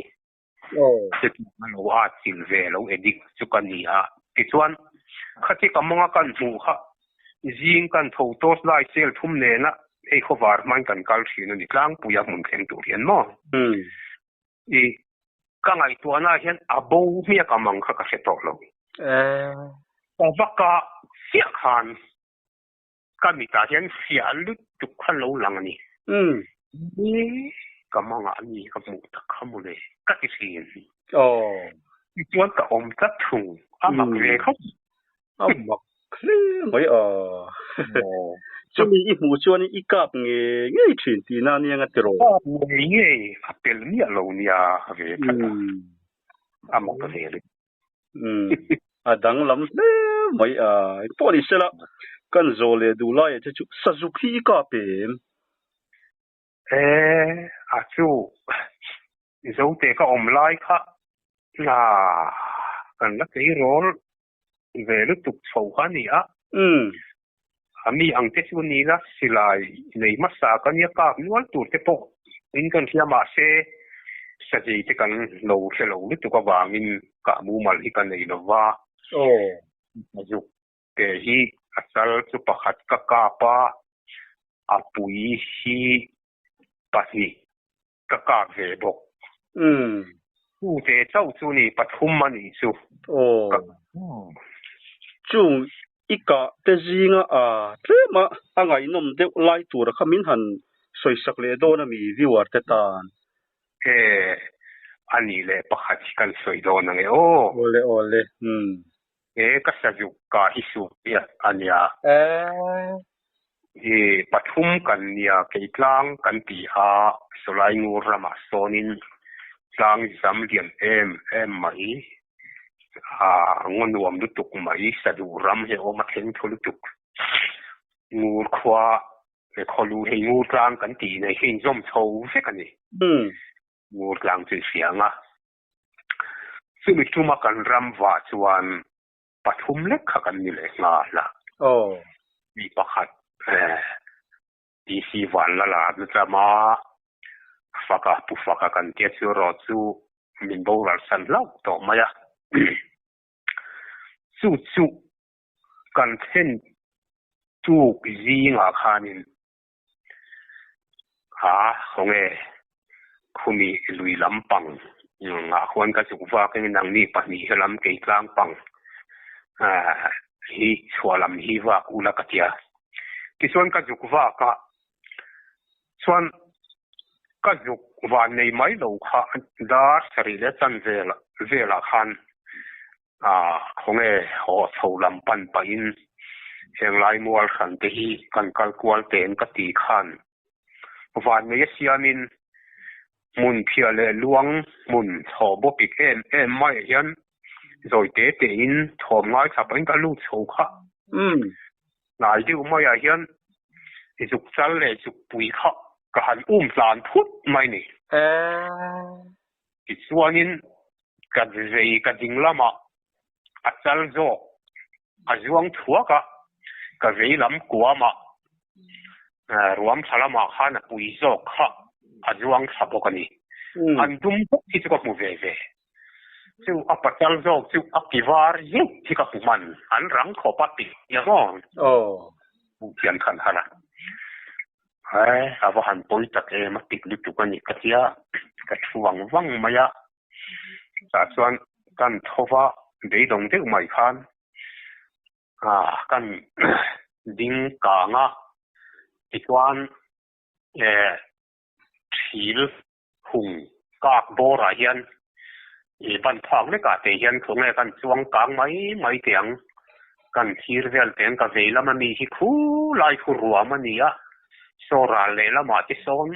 Chutiang a lo at chilh ve lo addict chu ka ni a. Tichuan, khati ka mawnga kan hmuh kha zing kan tho torch light sel thum nena hei khawvar hmain kan kal thin a ni tlangpui a hmun thleng tur hian maw? I ka ngaihtuahna ah hian a bo hmiak ang ang kha ka hre tawh lo. Ka va kah chiah khan Ka mitah hian fiah lutuk kha lo lang a ni. Ni, ka mangah ni ka hmuh tak kha mawle ka ti thin. Tichuan ka awm tlat thung, a mak ve khawp. A mak hle mai a. Chumi i hmuh chuan i kap ngei ngei thin tihna ania nga tiraw? Kap ngei ngei, a pel miah lo nia ve tlat a, a mak ve lutuk. A danglam hle mai a, engpawh ni sela kan zawh leh duh laiah te chu sazuk hi i kap em? E, a chu Zote ka awm lai kha na kan la tleirawl ve lutuk chho kha a ni a. A mi ang te chu ni la silai nei hmasa ka nia kap nual tur te pawh in kan hria mahse sazei te kan lo hre lo lutuk avangin kah mumal hi ka nei lo va. Zuk te hi a chal chu pakhat ka kap a, a pui hi pahnih ka kap ve bawk. Chu te chauh chu ni pathum a nih chu. Aw. Chung i kah te zinga a tlem a a ngaihnawm deuh lai tura kha min han sawisak leh dawn a mi viewer te tan. E, a nih leh pakhat hi kan sawi dawn ang e aw. Awle awle. Umm. E, ka sazuk kah hi suh a nia. E. E, pathum kan nia, keitlang kan ti a, Sawlaingur ramah sawnin. Tlang zam lian em em mai, ah ngaw nuam lutuk mai, Saduh ram hi a awm a thleng thaw lutuk. Ngur khua he khawlu hei Ngur tlang kan tih nei hi inzawm chho vek a ni. Ngur tlang chu i hria ang a. Chumi tuma kan ram vah chuan pathum lek kha kan ni leh nghal a. Mi pakhat eh DC Vanlala na tlama Faka Pu Faka kan tia chu erawh chu min boral san hlauh tawh mai a. Chu chu kan thlen tuk zingah khanin ha khawnge khumi lui lampang ngah khuan ka zuk vak in nangni pahnih he lam kei tlang pang hi chhuah lam hi vak ula ka tia. Tichuan ka zuk vak a, chuan ka zuk van nei mai lo kha dar sarih leh chan vel velah khan ah khawnge haw chho lam pan pahin heng lai mual hran te hi kan kal kual teng ka ti khan van nei a siamin hmun phiah leh luang hmun chho bawpik em em maiah hian zawi te tein thawm ngaithla pahin ka lut chho kha. Hnai deuh maiah hian zuk chal leh zuk pui kha ka han um tlan phut mai ni. Tichuanin ka zei ka ding lamah a chal zawk a zuang thuak a, ka vei lam kuamah ruam thla lamah khan a pui zawk kha a zuang thla bawk a ni. An dum bawk hi chu ka hmu ve ve. Chu a pachal zawk chu a ki var zeuh hi ka hmu hman, an rang khawp a ti nia maw? Hmuh thiam khan har a. He a va han pawi tak em a tik lutuk a nih ka tia ka thu vang vang mai a. Tah chuan kan tho va beidawng deuh mai khan kan ding kang a, tichuan thil hung kak bawrah hian i ban phak lekah te hian khawnge kan chuang kang mai mai teh ang, kan thlir vel teh ang ka vei lama mi hi khu lai khu ruam a ni a, saw ral leh lamah te sawn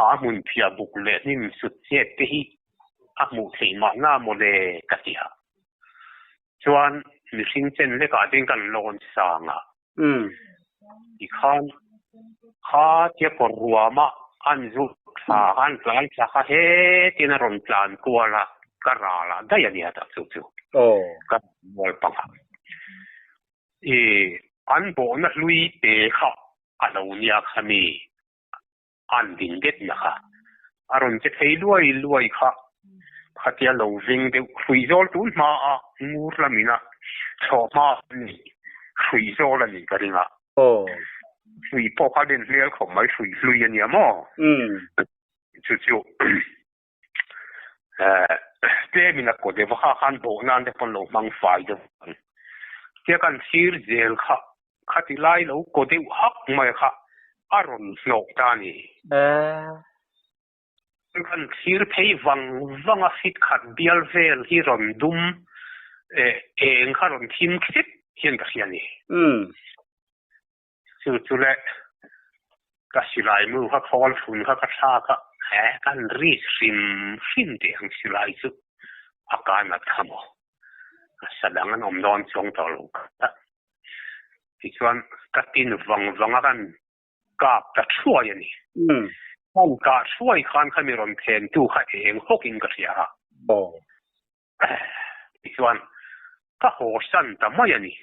a hmun phiah buk leh hnim sut chet te hi a hmuh theih mahna mawle ka ti a, chuan mihring chen lekah te hian kan lawn sang a. Tikhan kha tia kawr ruama an zut thla khan tlai thla kha hetin a rawn tlan kual a, ka ral ah daih a nia tak chu chu ka mual pang ah. I an bawhna hlui te kha a lo nia kha mi an ding det na kha a rawn che thei luai luai kha khatia lo veng deuh hrui zawl tun hma a ngur lamin a chhawh hma a ni hrui zawl a nih ka ring a hrui pawh kha den hmel khawp mai hrui hlui a nia maw chu chu tlemin a kaw deuh a kha khan bawh nan te pawn lo hmang fai deuh ang tia kan thlir zel kha khati lai lo kaw deuh hak mai kha a rawn hnawh ta a ni. Kan thlir phei vang vang a fit khat bial vel hi rawn dum eng kha rawn thim khep hian ka hria a ni. Chu chu le ka silai mu kha khawl fun kha ka thlak a, he kan rik hrim hrim tih ang silai chu a kan a tha maw? Sa dang an awm dawn chuang tawh lo kha. Tichuan ka tin vang vang a kan kap ta thuai a ni. Kan kah thuai khan kha mi rawn phen tu kha eng hawk in ka hria a. Tichuan ka haw san ta mai a ni.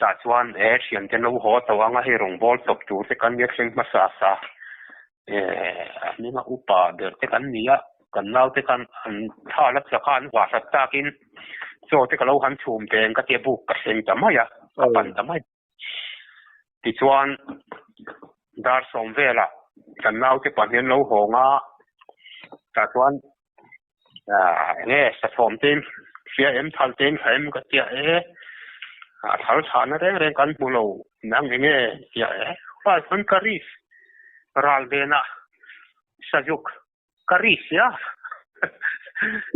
Tah chuan he thiante lo haw tawh anga hei rawngbawl tawp tur te kan nia thleng hmasa sa eh a hminga upa ber te kan ni a, kan naute khan an thla la chak a an vah hrat takin chaw te ka lo han chhum teng ka tia buk ka thleng ta mai a, ka pan ta mai. Tichuan dar sawm velah kan naute pahnih an lo hawng a, tah chuan enge sathawm te in hria em thal te in thla em ka tia e, a thal chhahna reng reng kan hmu lo nang enge tia e, khawlai chuan ka ris ral venah sazuk ka ris a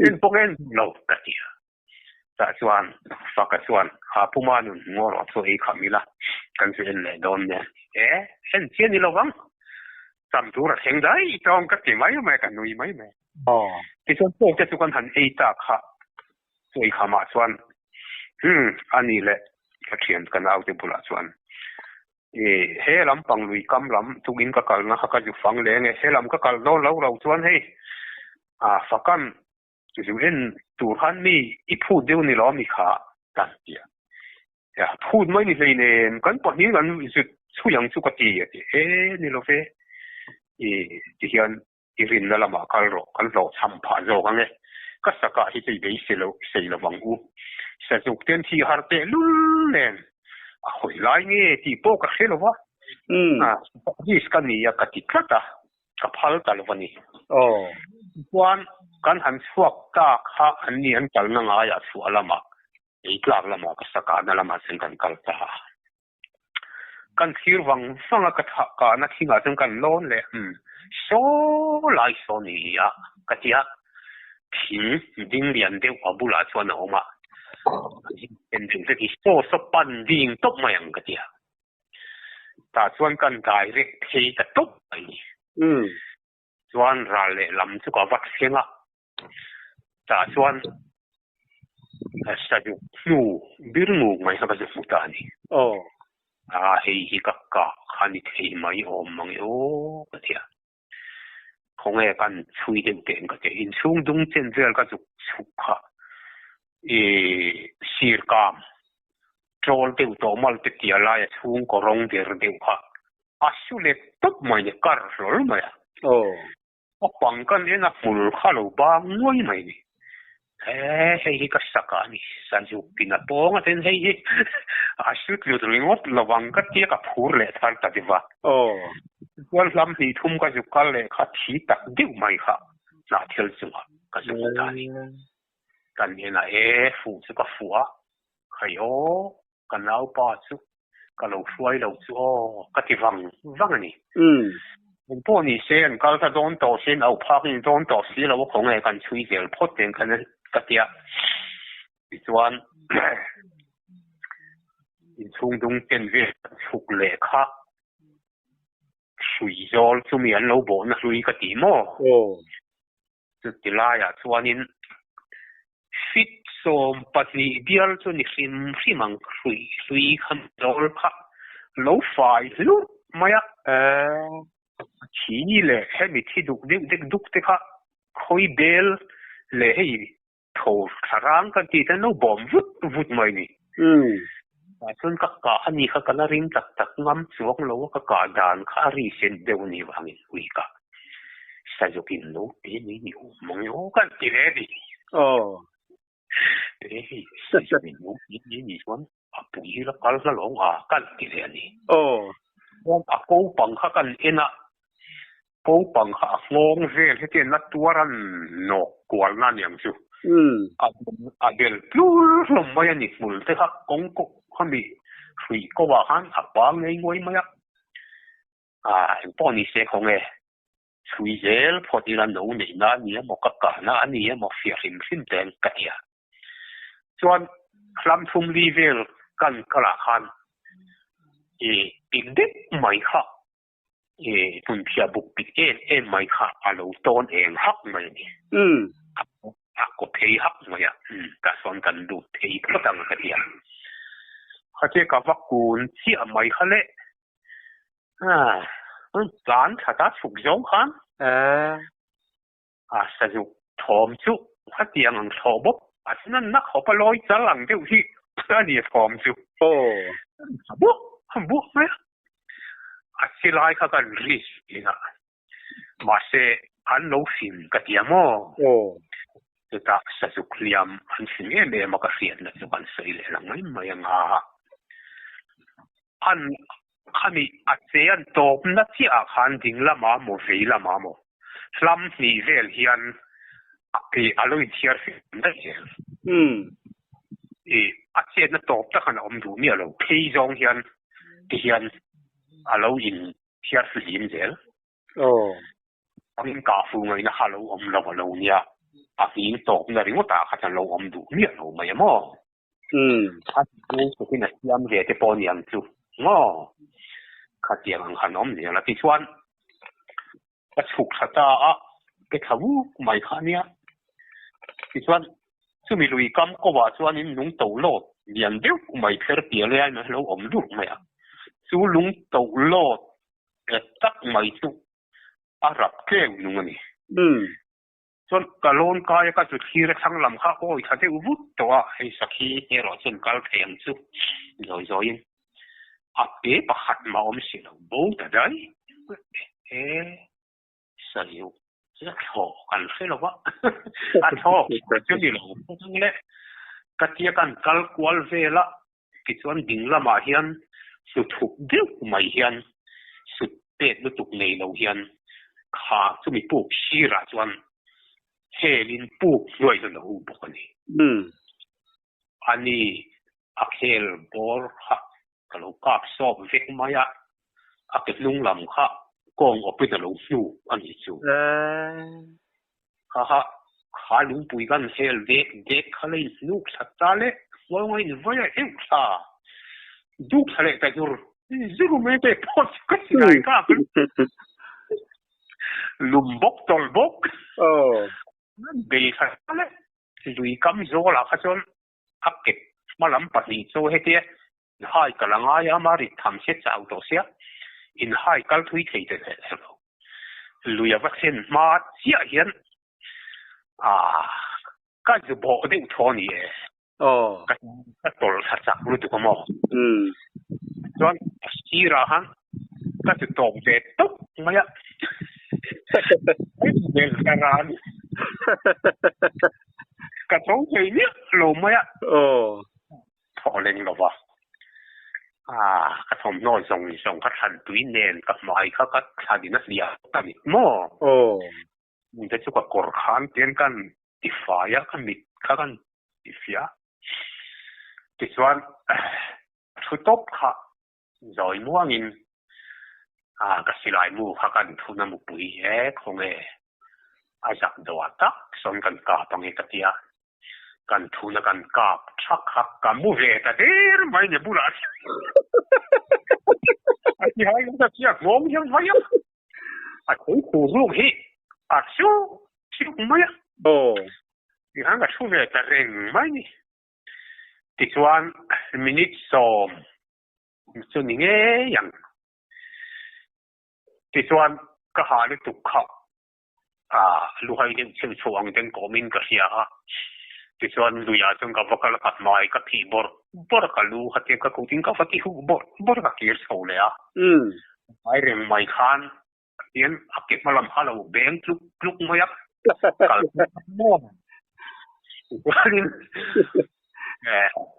en pawh ka en duh lo ka tia. Tah chuan Faka chuan ha puma nun ngaw rawh chu ei kham ila kan chu en leh dawn nia. E, en chian i lovang. Sam tur a thleng daih tawng ka ti mai mai a, ka nui mai mai. Tichuan chaw te chu kan han ei ta kha, chaw ei khamah chuan hmm a ni leh ka thian ka naute bulah chuan e he lampang lui kam lam tukin ka kalna kha ka zu fang leng e, he lam ka kal dawn lo lo chuan hei a fakan zu en tur khan mi i phut deuh ni lo mi kha ka ti a. Ya, phut mai ni hleinem, kan pahnih kan zut chhui ang chu ka ti a ti. E, ni lo ve. I tihian i rinna lamah kal rawh, kan hlawhchham phah zawk ang e. Ka sakah hi chu i beisei lo, sei lo vang u. Sazuk ten thi har teh lul nen a hawi lai nge tih pawh ka hre lo va. Risk a ni a ka ti tlat a, ka phal ta lo a ni. Chuan kan han chhuak ta kha an ni an kalna ngaiah chhuah lamah Ei tlak lamah ka sa kahna lamah chuan kan kal ta a. Kan thlir vang vang a, ka thah kahna thingah chuan kan lawn leh umm saw lai saw ni a ka ti a. Thing ding lian deuh a bulah chuan a awm a, en deuh hlek hi saw saw pan ding tawp mai ang ka ti a. Tah chuan kan direct phei ta tawp mai ni. Chuan ral lehlam chu ka va thleng a. Tah chuan Saduk hnu bir nguk mai kha ka zu hmu ta a ni. Aw. A hei hi ka kah kha ni thei mai awm mang e aw ka ti a. Khawnge kan chhui deuh teh ang ka ti a. Inchhung dung chen vel ka zuk chhuk kha i sir kam ṭawl deuh tawh mal te tia laia chhungkaw rawng der deuh kha a su let tawp mai ni kar hlawl mai a. Aw. A pang kan en a hmul kha lo bang nguai mai ni. He hei hi ka sak a ni. Sazuk tin a pawng a ten hei hi a sut lut ringawt lovang ka tia ka phur leh thar ta deuh a. Aw. Chuan hlam hnih thum ka zuk kal leh kha thi tak deuh mai kha hnahthel chungah ka zuk ta a ni. Kan en a e fuh chu ka fuh a, khai aw. Ka naupa chu ka lo hruai lo chu aw ka ti vang vang a ni. Eng pawh ni se an kal ta dawn tawh si, an auh phak in dawn tawh si lo a khawnge kan chhui zel phawt nen khan ka ti a. Tichuan inchhung dung ten vel kan chhuk leh kha hrui zawl chumi an lo bawhna hlui ka ti maw? Chuti laiah chuanin fit 12 bial chu ni hrim hrim ang hrui hlui kha dawl kha lo fai hlurh mai a. Thi leh hemi thi duk deuh dek duk te kha khawi bel leh hei tho thlarang kan tih te an lo bawm vut vut mai ni. Tah chuan ka kah a ni kha ka la ring tak tak ngam chuang lo a, ka kah dan kha a ri sen deuh a nih vangin ui ka Sazukin lo te mai ni awm mang e aw ka han ti ve a ni. Aw. E hei Sazukin lo te mai ni chuan a pui hi la kal hla lawng a ka han ti ve a ni. Aw. Chuan a ko pang kha kan en a, ko pang kha a nghawng vel hetiang la tuar a nawk kual na aniang chu. A bel tlul hlawm mai a ni hmul te kha kawng kawk khami hruih ko ah khan a pang ngei nguai mai a. A engpawh ni se khawnge chhui zel phawt ila no neihna a ni emaw ka kahna a ni emaw fiah hrim hrim te ang ka ti a. Chuan hlam thum li vel kan kalah khan i pik deuh mai kha I hmunphiah buk pik em em mai kha a lo tawn eng hak mai a ni. A kaw phei hak mai a, tah sawn kan lut phei phawt ang ka ti a. Khatia ka va kun chiah mai kha le, tlan that a chhuk zawng khan a sazuk thawm chu khatiang ang thlawh bawk a chuan a na khawp a lawi chal ang deuh hi a ni a thawm chu. Aw. A buak a buak mai a. A chi lai kha kan risk thin a. Mahse an lo hrim ka ti a maw? Aw. Chutah sazuk hliam an hrim em em a ka hriatna chu kan sawi leh la mai mai ang a. An khami a che an tawpna chiah ah khan ding lamah maw vei lamah maw hlam hnih vel hian ih a lo inthiar fim daih zel. Ih a chetna tawp tak an a awm duh miah lo phei zawng hian ti hian a lo inthiar fihlim zel. Aw. Angin kah fu ngaihna kha lo awm lo a lo nia a nghing tawpna ringawt ah kha chuan lo awm duh miah lo mai a maw? A hmel takin a siam ve te pawh a ni ang chu maw? Khatiang ang han awm zel a. Tichuan, Ka chhuk thla ta a, ke thla vuk mai kha a nia. Tichuan, chumi lui kam kovah chuanin lung to lawt lian deuh mai pher pial lai mai lo awm dur mai a. Chu lung to lawt nghet tak mai chu a rap tleu nung a ni. Chuan ka lawn kai a ka zu thlir a thlang lam kha awi tha deuh vut tawh a, hei sakhi erawh chuan kal thei ang chu zawi zawiin a pe pakhat mah awm si lo bo ta daih e sawiuh chu a thlawh kan hre lo va a thlawk chu ni lo ang le ka tia kan kal kual vel a tichuan ding lamah hian hluthup deuh mai hian sut pek lutuk nei lo hian kha chumi puk sirah chuan helin puk hnuai chu lo hu bawk a ni. Ani a khel bawr kha ka lo kap sawp vek mai a, a ke hnung lam kha kawng awpin a lo hnuk a nih chu. Kha kha kha lungpui kan hel dek dek kha la in hnuk thla ta le hmual nga in vawi a euh thla duk thla leh ta zur zur mai te pawh chu ka si ngai kak lum bawk tawlh bawk bei thla ta le lui kam zawl ah kha chuan a kep hma lam pahnih chu hetia in hai kal a ngai a ma rit tham se chau tawh sia in hai kal thui thei te lo. Lui a va thlen hma chiah hian ah ka zu bawh deuh thaw a ni e. Aw. Ka ka tawlh thla chak lutuk a maw. Chuan a sirah khan ka zu tawp ve tawp mai a. Bel ka ran. Ka tho thei miah lo mai a. Aw. Thaw leng lo va. Ah, ka thawmhnaw zawng zawng ka thlan tui nen ka hmai kha ka thlan in a hliah ta ni maw? Aw. Hming te chu ka kawr khan tian kan ti fai a, ka mit kha kan ti fiah a. Tichuan thu tawp kha zawi muangin ah ka silai mu kha kan thun a mupui he khawnge a zak dawh tak sawn kan kap ang e ka ti a. Kan thuna kan kap thak kha ka mu ve ta der mai ni bulah a ti hai ka tia nghawng hian vai a a thei khu ruk hi a chu chu mai a aw ti khan ka thu ve ta reng mai ni tichuan minute sawm chu ni ngei ang tichuan ka ha lutuk kha Ah, luhai deuh cheu chho ang ten ka awmin ka hria a. Tichuan luiah chuan ka va kal a, ka hmai ka phih bawrh bawrh a, ka lu kha tia ka kutin ka va ti huh bawrh bawrh a, ka kir chho leh a. Hmai reng mai khan hian a ke hma lam kha a lo beng tluk tluk mai a, kal maw. Tichuanin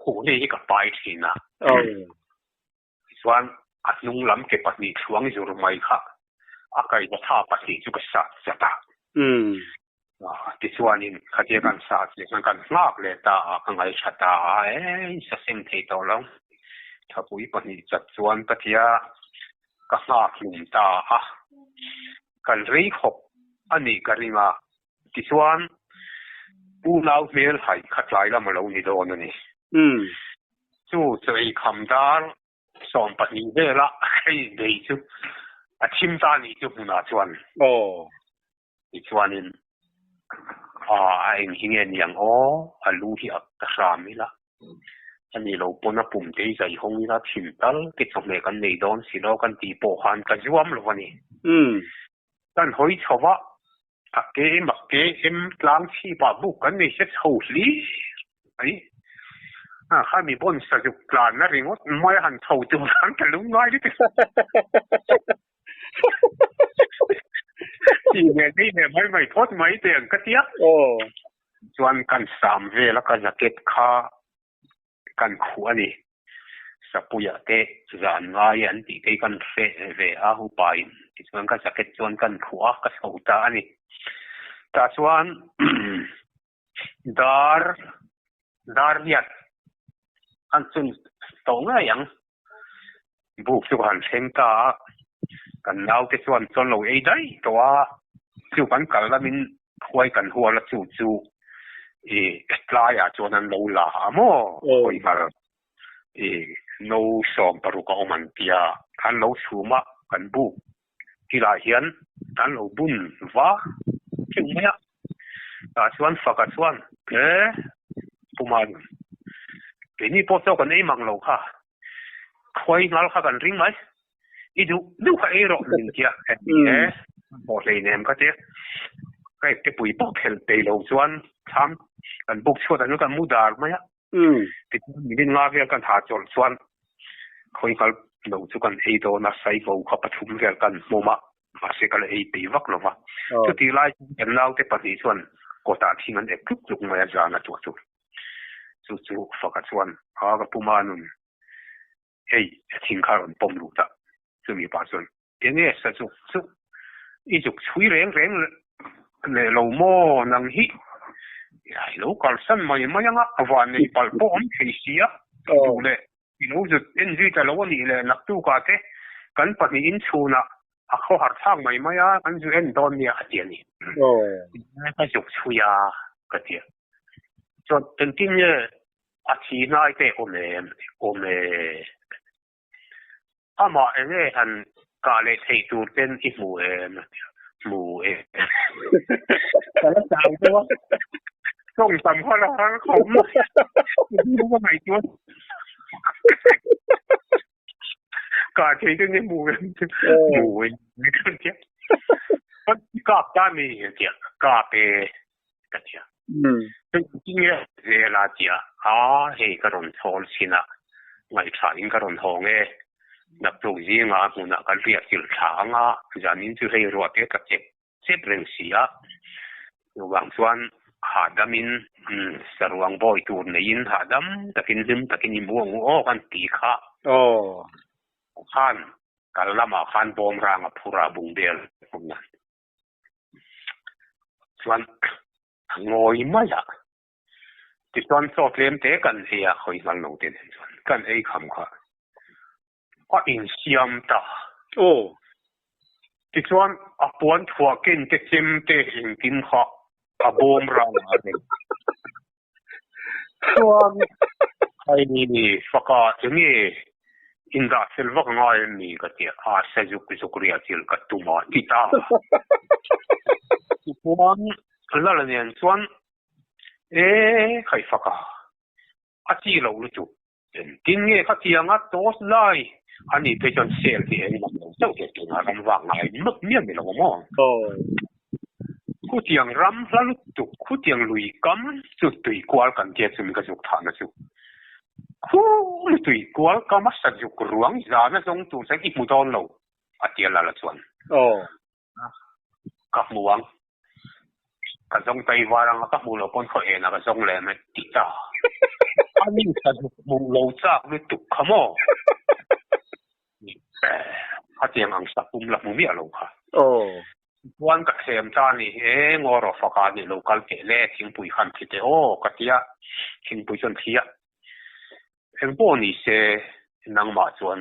huh hi ka pai thin a. Tichuan, a hnung lam ke pahnih thluang zur mai kha a kaihna tha pahnih chu ka sat chat a. Tichuanin, khatia kan sat leh khan kan nghak leh ta a, ka ngaihthla ta a, e, sa sem thei tawh lo. Thapui pahnih chat chuan ka tia ka nghak hlum ta a, kan rei khawp a nih ka ring a. Tichuan, unau hmel haih kha tlai lam a lo ni dawn a ni. Chu chaw ei kham dar 12 vela hei bei chu a thim ta nih chu hmunah chuan. Tichuanin a eng hi nge niang aw, a lu hi a ka hram ila, a ni lo pawn a pum te hi zai hawng ila thim tal te chawhmeh kan nei dawn si lo kan tih pawh khan ka zuam lo a ni. Kan hawi chho va, a ke em a ke em tlang chhipah buk kan nei se chho hlir mai. A kha mi bawn sazuk tlanna ringawt mai a han chho tur khan ka lung ngai lutuk. Ti leh nei leh mai mai phawt mai teh ang ka tia. Chuan kan sam vel a ka jacket kha kan khuh a ni. Sapuia te zan ngai an tih te hi kan hre ve a upain tichuan ka jacket chuan kan khuh a ka chho ta a ni. Tah chuan dar dar riat an chun tawh ngei ang. Buk chu ka han thleng ta a, kan naute chuan chuan lo ei daih tawh a, chu kan kal lamin khuai kan hual a chu chu i tlaiah chuan an lo la a maw khawi nghal i no 16 a awm an tia, an lo chhum a kan buk. Kilah hian an lo bun va teuh mai a. Tah chuan Faka chuan, E, Pu Manun, keini pawh chaw kan ei mang lo kha, khuai nghal kha kan ring mai. I duh duh kha ei rawh min tia. E, pawh hleinem ka tia. Ka ipte pui pawh phelh peih lo chuan thlam kan buk chhuat ah chuan kan mu dar mai a. Tichuan minute nga vel kan hahchawlh chuan khawi nghal lo chu kan ei dawn a, saibo kha pathum vel kan hmawm a, mahse ka la ei peih vak lo va. Chutih lai chuan kan naute pahnih chuan kawtah thing an ep tluk tluk mai a, zan a tuah chu. Chu chu Faka chuan, A ka pu Manun, hei thing kha a rawn pawm lut a. Chumi pah chuan, Enge sa zuk chu i zuk chhui reng reng leh lo maw nang hi? I lo kalsan mai mai anga van nei palh pawh awm thei si a, duh leh i lo zut en zui ta lo a nih leh naktukah te kan pahnih inchhunah a khawhar thlak mai mai a, kan zu en dawn nia a ti a ni. Ka zuk chhui a ka ti a. Chuan engtin nge a thi hnai te awm em? Awm e. Amah enge han kah leh theih tur ten i hmu em? Hmu e. Ka la chau deuh a, tawng tam kha la har khawp mai. Ka ngaihtuah kah theih ten i hmu em? Hmu e. Ka tia. Kap ta mi ka tia. Kap e ka tia. Tinge zel a tia, a hei ka rawn chhawl chin a, ngaihthla in ka rawn hawng e, naktuk zingah a hmunah kan riah chilh thla ang a, zanin chu hei ruah te ka chep chep reng si a, chuvang chuan hahdam in saruang bawi tur neiin hahdam takin hlim takin i mu ang u aw kan ti kha. Khan kal lamah khan bawmrang a phur a bungbel hmunah. Chuan a ngawi mai a, tichuan chaw tlem te kan ei a, hawi nghal lo te nen chuan kan ei kham kha a insiam ta. Aw. Tichuan a puan thuah ken te chem te engkim kha a bawm rang a ni. Chuan hei faka enge indah fel vak ngai em ni ka ti a, sa zuk zuk riah chilh ka tum a ti ta. Tichuan Lala nen chuan e khai faka a chi lo lutuk Engtin nge kha tianga toss lai a nih phei chuan sel hi eng lam lo chauh ve tuna ram vak ngai mak miah ni lo maw? Khutiang ram hla lutuk, khutiang lui kam chu tui kual kan tia chumi ka zuk thahna chu. Khu tui kual kam a sa zuk ruang zana zawng tur chuan i hmu dawn lo a tia lala chuan. Ka hmu ang. Ka zawng tai var anga ka hmuh loh pawn khaw enah ka zawng leh mai ti ta. A ni ka zuk hmuh lo chak lutuk kha maw? Khatiang ang sak pum la hmu miah lo kha. Chuan ka thlem ta ni e ngaw rawh faka ni lo kal teh le thingpui khan thi teh aw ka tia thingpui chuan thi a. Engpawh ni se nangmah chuan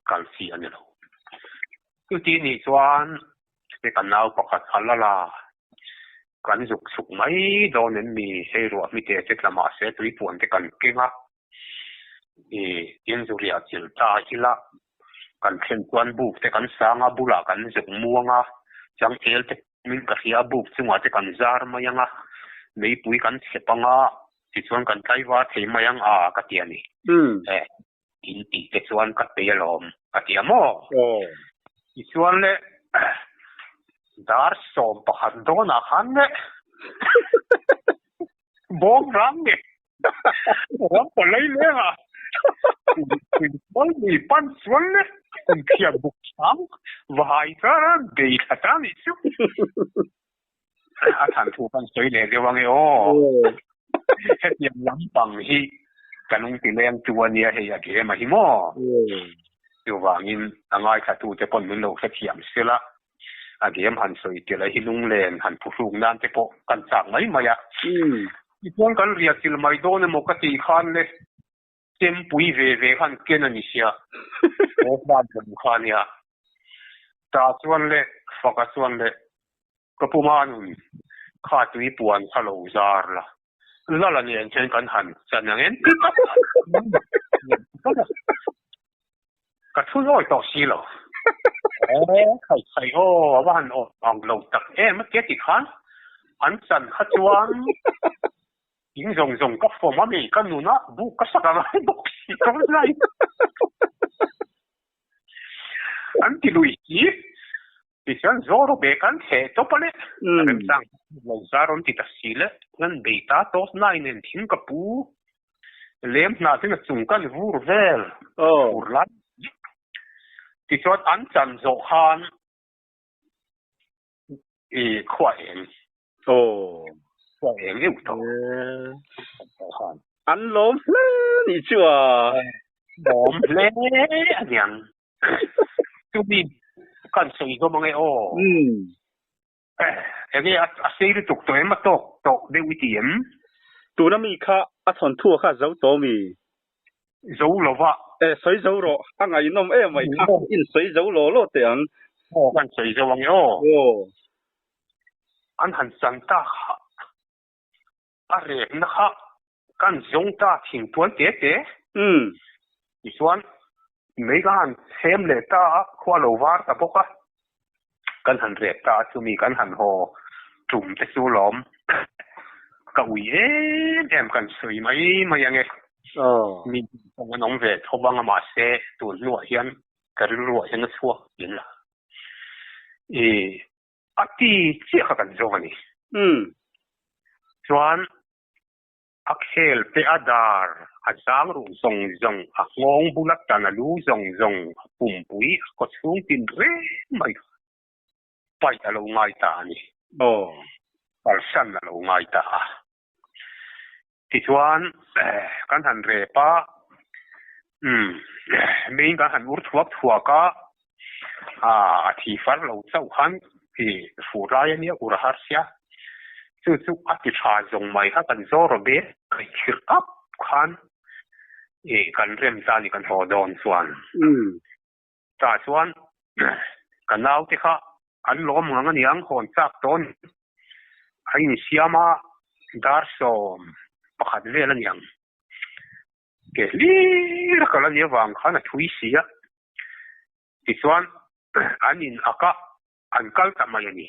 kal chi a ni lo. Chuti nih chuan he kan nau pakhat a la la, kan zuk chhuk mai dawn em mi? Hei ruah hmite te tla mah se tui puan te kan keng a, i tin zu riah chilh ta ila kan thlen chuan buk te kan sang a, bulah kan zuk muang a, changel te min ka hria a, buk chungah te kan zar mai ang a, meipui kan chhep ang a, tichuan kan tlaivar thei mai ang a ka ti a ni. In tih te chuan ka pe alawm a ti a maw? Tichuan le dar 11 dawnah khan le bawm ram nge ram pawlai leng a Tuipual lui pan chuan le kum thiam buk chang vai kar a bei thla ta nih chu. A than thu kan sawi leh deuh ange aw. Hetiang lampang hi ka lung ti leng tu a nia hei a game a hi maw? Chuvangin a ngaithlatute pawn min lo hrethiam sela, a game han sawi tel a hi lunglen han phuhruk nan te pawh kan chak mai mai a. Tichuan kan riah chilh mai dawn emaw ka tih khan le Chempui ve ve khan ken a ni sia, haw hlan hlawm kha a nia. Ta chuan leh Faka chuan leh ka pu Manun kha tui puan kha lo zar la, Lala nen hian kan han chan ang em? Ka thu nawi tawh si lo. E khai khai aw a va han awm ang lo tak em a tia ti khan an chan kha chuan thing zawng zawng ka fawm a mi ka nuna buk ka sak ang ai bawk si ka va lai an ti lui si tichuan zawr aw be kan theh tawp a le remchang lo zar rawn ti ta si le kan bei ta tawp nai nen thing ka pu lem hna ten a chung kan vur vel fur lai tichuan an chan zawh khan i khua eng khua eng deuh tawh khan an lawm hle ni chu a lawm hle aniang chumi kan sawi zawm ange aw Enge a sei lutuk tawh em a tawk tawh deuh i ti em? Tuna mi kha a thawnthu kha zo tawh mi? Zo lova. E sawi zo rawh, a ngaihnawm em mai kha, in sawi zo law law teh ang. Aw kan sawi zo ang e aw. Aw. An han chan ta kha a rekna kha kan zawng ta thingtual te te. Tichuan mei ka han chhem leh ta a, khua lo var ta bawk a, kan han rek ta a, chumi kan han haw tum te chu lawm ka ui em em kan sawi mai mai ange. Mi an awm ve tho vang a mahse tun hnuah hian ka rilruah hian a chhuak thin a. I a ti chiah kha kan zawng a ni. Chuan a khel te a dar, a zang ruh zawng zawng, a nghawng bula tan a lu zawng zawng, a pumpui, a kaw chhung tin reng mai kha paih a lo ngai ta a ni. Kalsan a lo ngai ta a. Tichuan kan han rep a, umm meiin kan han ur thuak thuak a, a thi far lo chauh khan i fur lai a nia ur a har sia, chu chu a ti tha zawng mai kha kan zawr aw bek kai khirh up khan i kan rem ta a ni kan haw dawn chuan. Tah chuan ka naute kha an lawm ngang a niang hawn chak tawn a insiam a, dar 11 vel a niang. Ke hlir a kal a nih avang khan a thui si a, tichuan an in ak a, an kal ta mai a ni.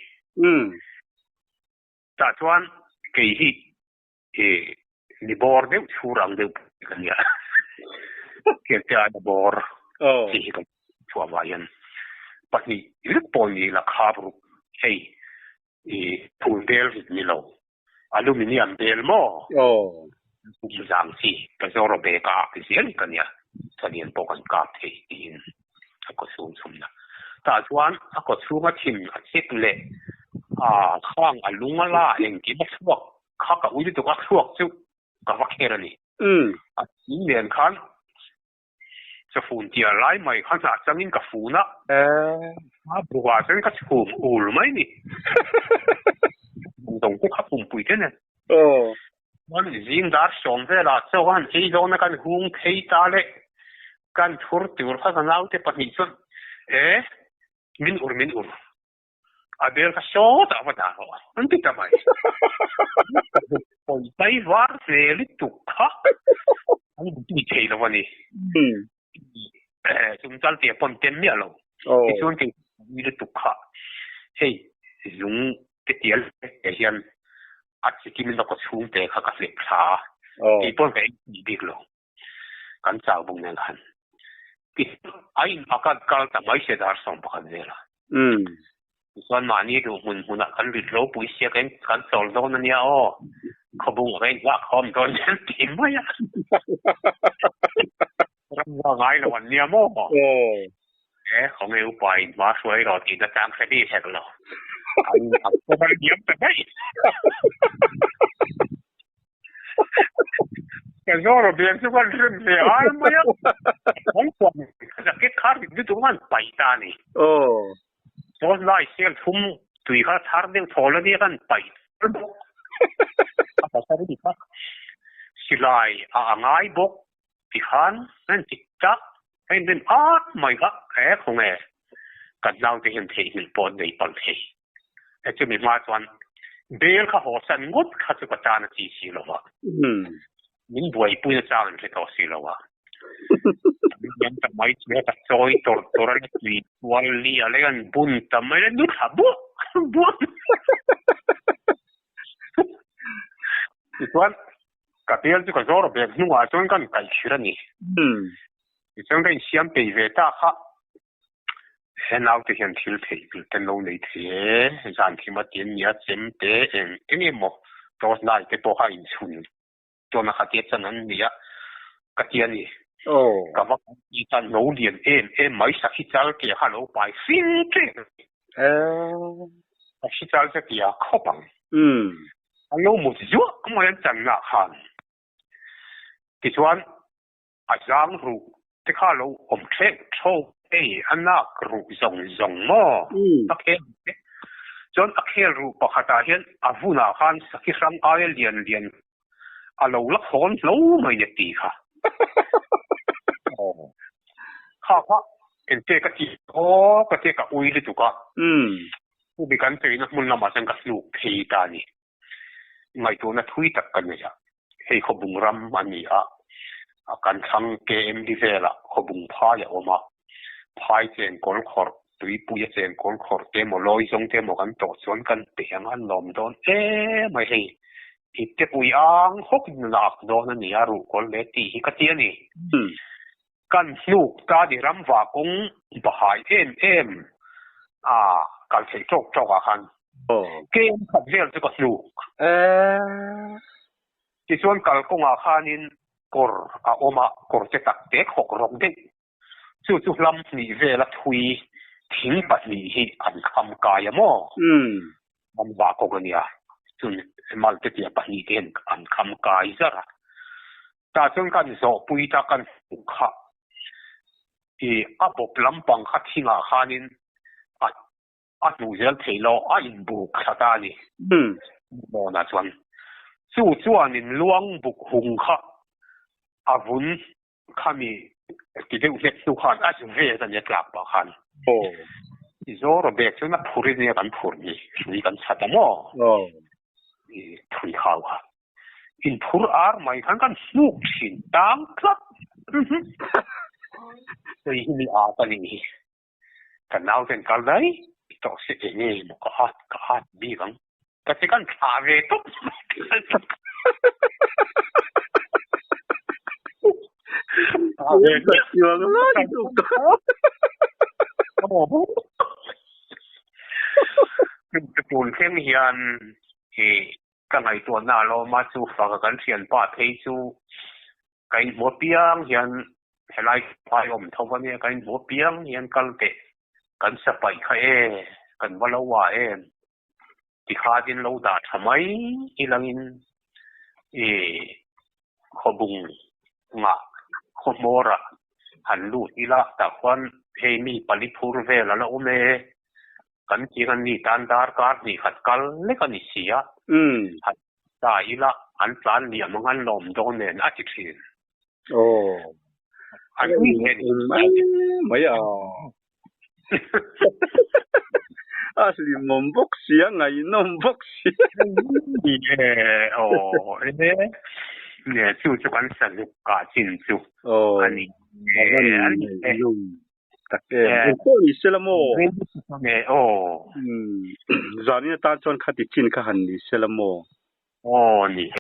Tah chuan kei hi mi bawr deuh chhur ang deuh ka nia. Tiang te aia bawr chi hi ka chhuah vah hian pahnih zet pawh ni la khap ruk hei i phul bel rit ni lo aluminium bel maw zang chi ka zawr aw bag ah ak zel ka nia chanian pawh kan kap thei tiin a kaw chhung chhumna tah chuan a kaw chhunga thin a chek leh a khang a lung a la engkim a chhuak kha ka ui lutuk a chhuak chu ka va kher a ni. A thing nen khan chawfun tiar lai mai khan hnah changin ka fun a, a buhah chuan ka chhum ul mai ni. Dawng te kha pumpui te nen. Chuan zing dar 10 velah chaw ka han ei dawn a, kan hung phei ta le, kan thur tur kha ka naute pahnih chuan e min ur min ur. A bel kha sawt ah va dah rawh an ti ta mai. Pawitai var ve lutuk kha an tui thei lo a ni. Chung chal tia pawn tem miah lo. Tichuan kei tui lutuk kha hei zung te tial te hian a chikim in a kaw chhung te kha ka hlep thla a. Kei pawn ka ei tui bik lo. Kan chau bawk nen khan a in a kan kal ta mai se dar 11 vel a. Tichuan mahni duh hmun hmunah kan rit ropui sia kan kan chawl dawn a nia aw. Khawbung ah ka inhlah khawm dawn nen ti mai a. Ram za ngai lo an nia maw? E khawnge upa in hma hruai rawh tih na chang hre bik hek lo. An an diam ta daih. Ka zawr a biak chu kan hrem ve al mai a. Kawng kuam ka jacket kha rit lutuk an paih ta a ni. Chuan lai sel thum tui kha thar deuh thawl a nia kan paih bawk. A pasal ni kha silai a angai bawk tikhan an ti tak a inrin at mai kha he khawnge kan naute hian theihnghilh pawh an nei palh thei. E chumi hma chuan bel kha haw san ngawt kha chu ka tan a chi si lo va. Min buaipui na chang an hre tawh si lo a. Liam ta mai chu ka chawi tawr tawr a la tui kual li a leng an bun ta mai a nu thla buak buak. Tichuan ka bial chu ka zawr bek hnungah chuan kan kaih khir a ni. Tichuan ka insiam peih ve ta kha he naute hian thil theih tur te lo nei thei e, zan thim a ti ania chem te eng eng emaw torch light te pawh kha a inchhun chuan a khatia chan an ni a ka ti a ni. Ka va ti chuan lo lian em em mai sakhi chal ke kha lo pai fing ṭek a ni. Sakhi chal chu tia khawp ang. A lo mut zuah mai an channa khan. Tichuan a zang ruh te kha lo awm ṭhek ṭho hei a nak ruh zawng zawng maw a khel te. Chuan a khel ruh pakhatah hian a vunah khan sakhi hrang aia lian lian a lo la khawn hlo mai ni ti kha. Kha kha engte ka ti aw ka tia ka ui lutuk a. Chu mi kan cheina hmun lamah chuan ka hnuk phei ta a ni. Ngaihtuahna thui tak ka nei a, hei Khawbung ram a ni a, kan thlang KMD velah Khawbung phai a awm a, phai chengkawl khawrh, tuipui a chengkawl khawrh te emaw lawi zawng te emaw kan tawh chuan kan pe ang a, an lawm dawn em mai hei. Ipte pui ang hawk in lak dawn a ni a, ruhkawl leh tih hi ka ti a ni. Kan hnuk ta ni ram va kawng bahai em em a kal theih tawk tawk ah khan kem khat vel chu ka hnuk. Tichuan kalkawng ah khanin kawr a awm a, kawr che tak te khawk rawk deuh. Chu chu hlam hnih vel a thui thing pahnih hi an kham kai a maw? Ram va kawng a nia. Chun mal te tia pahnih te hian an kham kai zar a. Tah chuan kan zawhpui ta kan hmuh kha i a bawp lampang kha thingah khanin a a hnuh zel theih loh a inbuk thla ta a ni. Mawnah chuan chu chuanin luang buk hung kha a vun khami ti deuh hlek hnu khan a zu vel a ni a tlak pah khan. I zawr bek chuan a phur in nia kan phur ni hrui kan chhat a maw? I thui khau kha. Inphur ar mai khan kan hnuk thin tang tlat. Hei hi mi at a nih hi. Ka nau ten kal daih tawh se eng nge maw ka at ka at bik ang. Ka ti kan thlah ve tawp mai. Thlah ve tawp. Tun thleng hian i Ka ngaihtuahna a lawm a, chu faka kan thianpa phei chu ka inhmu apiang hian helai phai awm tho a nia, ka inhmu apiang hian kal teh, kan sa paih kha e, kan va lo ah em tikhatin lo dah tha mai ilangin i khawbung ngah khaw hmawrah han lut ila tah khuan hei mi pali phur vel a la awm e. Kan tih an ni tan darkar hnih khat kal lek a ni si a, han ta ila an tlan liam ang an lawm dawn nen a ti thin. Aw. An ui hle ni. Mai mai a. A hlimawm bawk si a, ngaihnawm bawk si. Ni e, aw e. Ne chu chu kan sazuk kah chin chu a ni. Aw. A van ngaihnawm. Tak em, eng pawh ni sela maw? Nge aw. Zanin atan chuan khati chin kha han ni sela maw? Aw ni.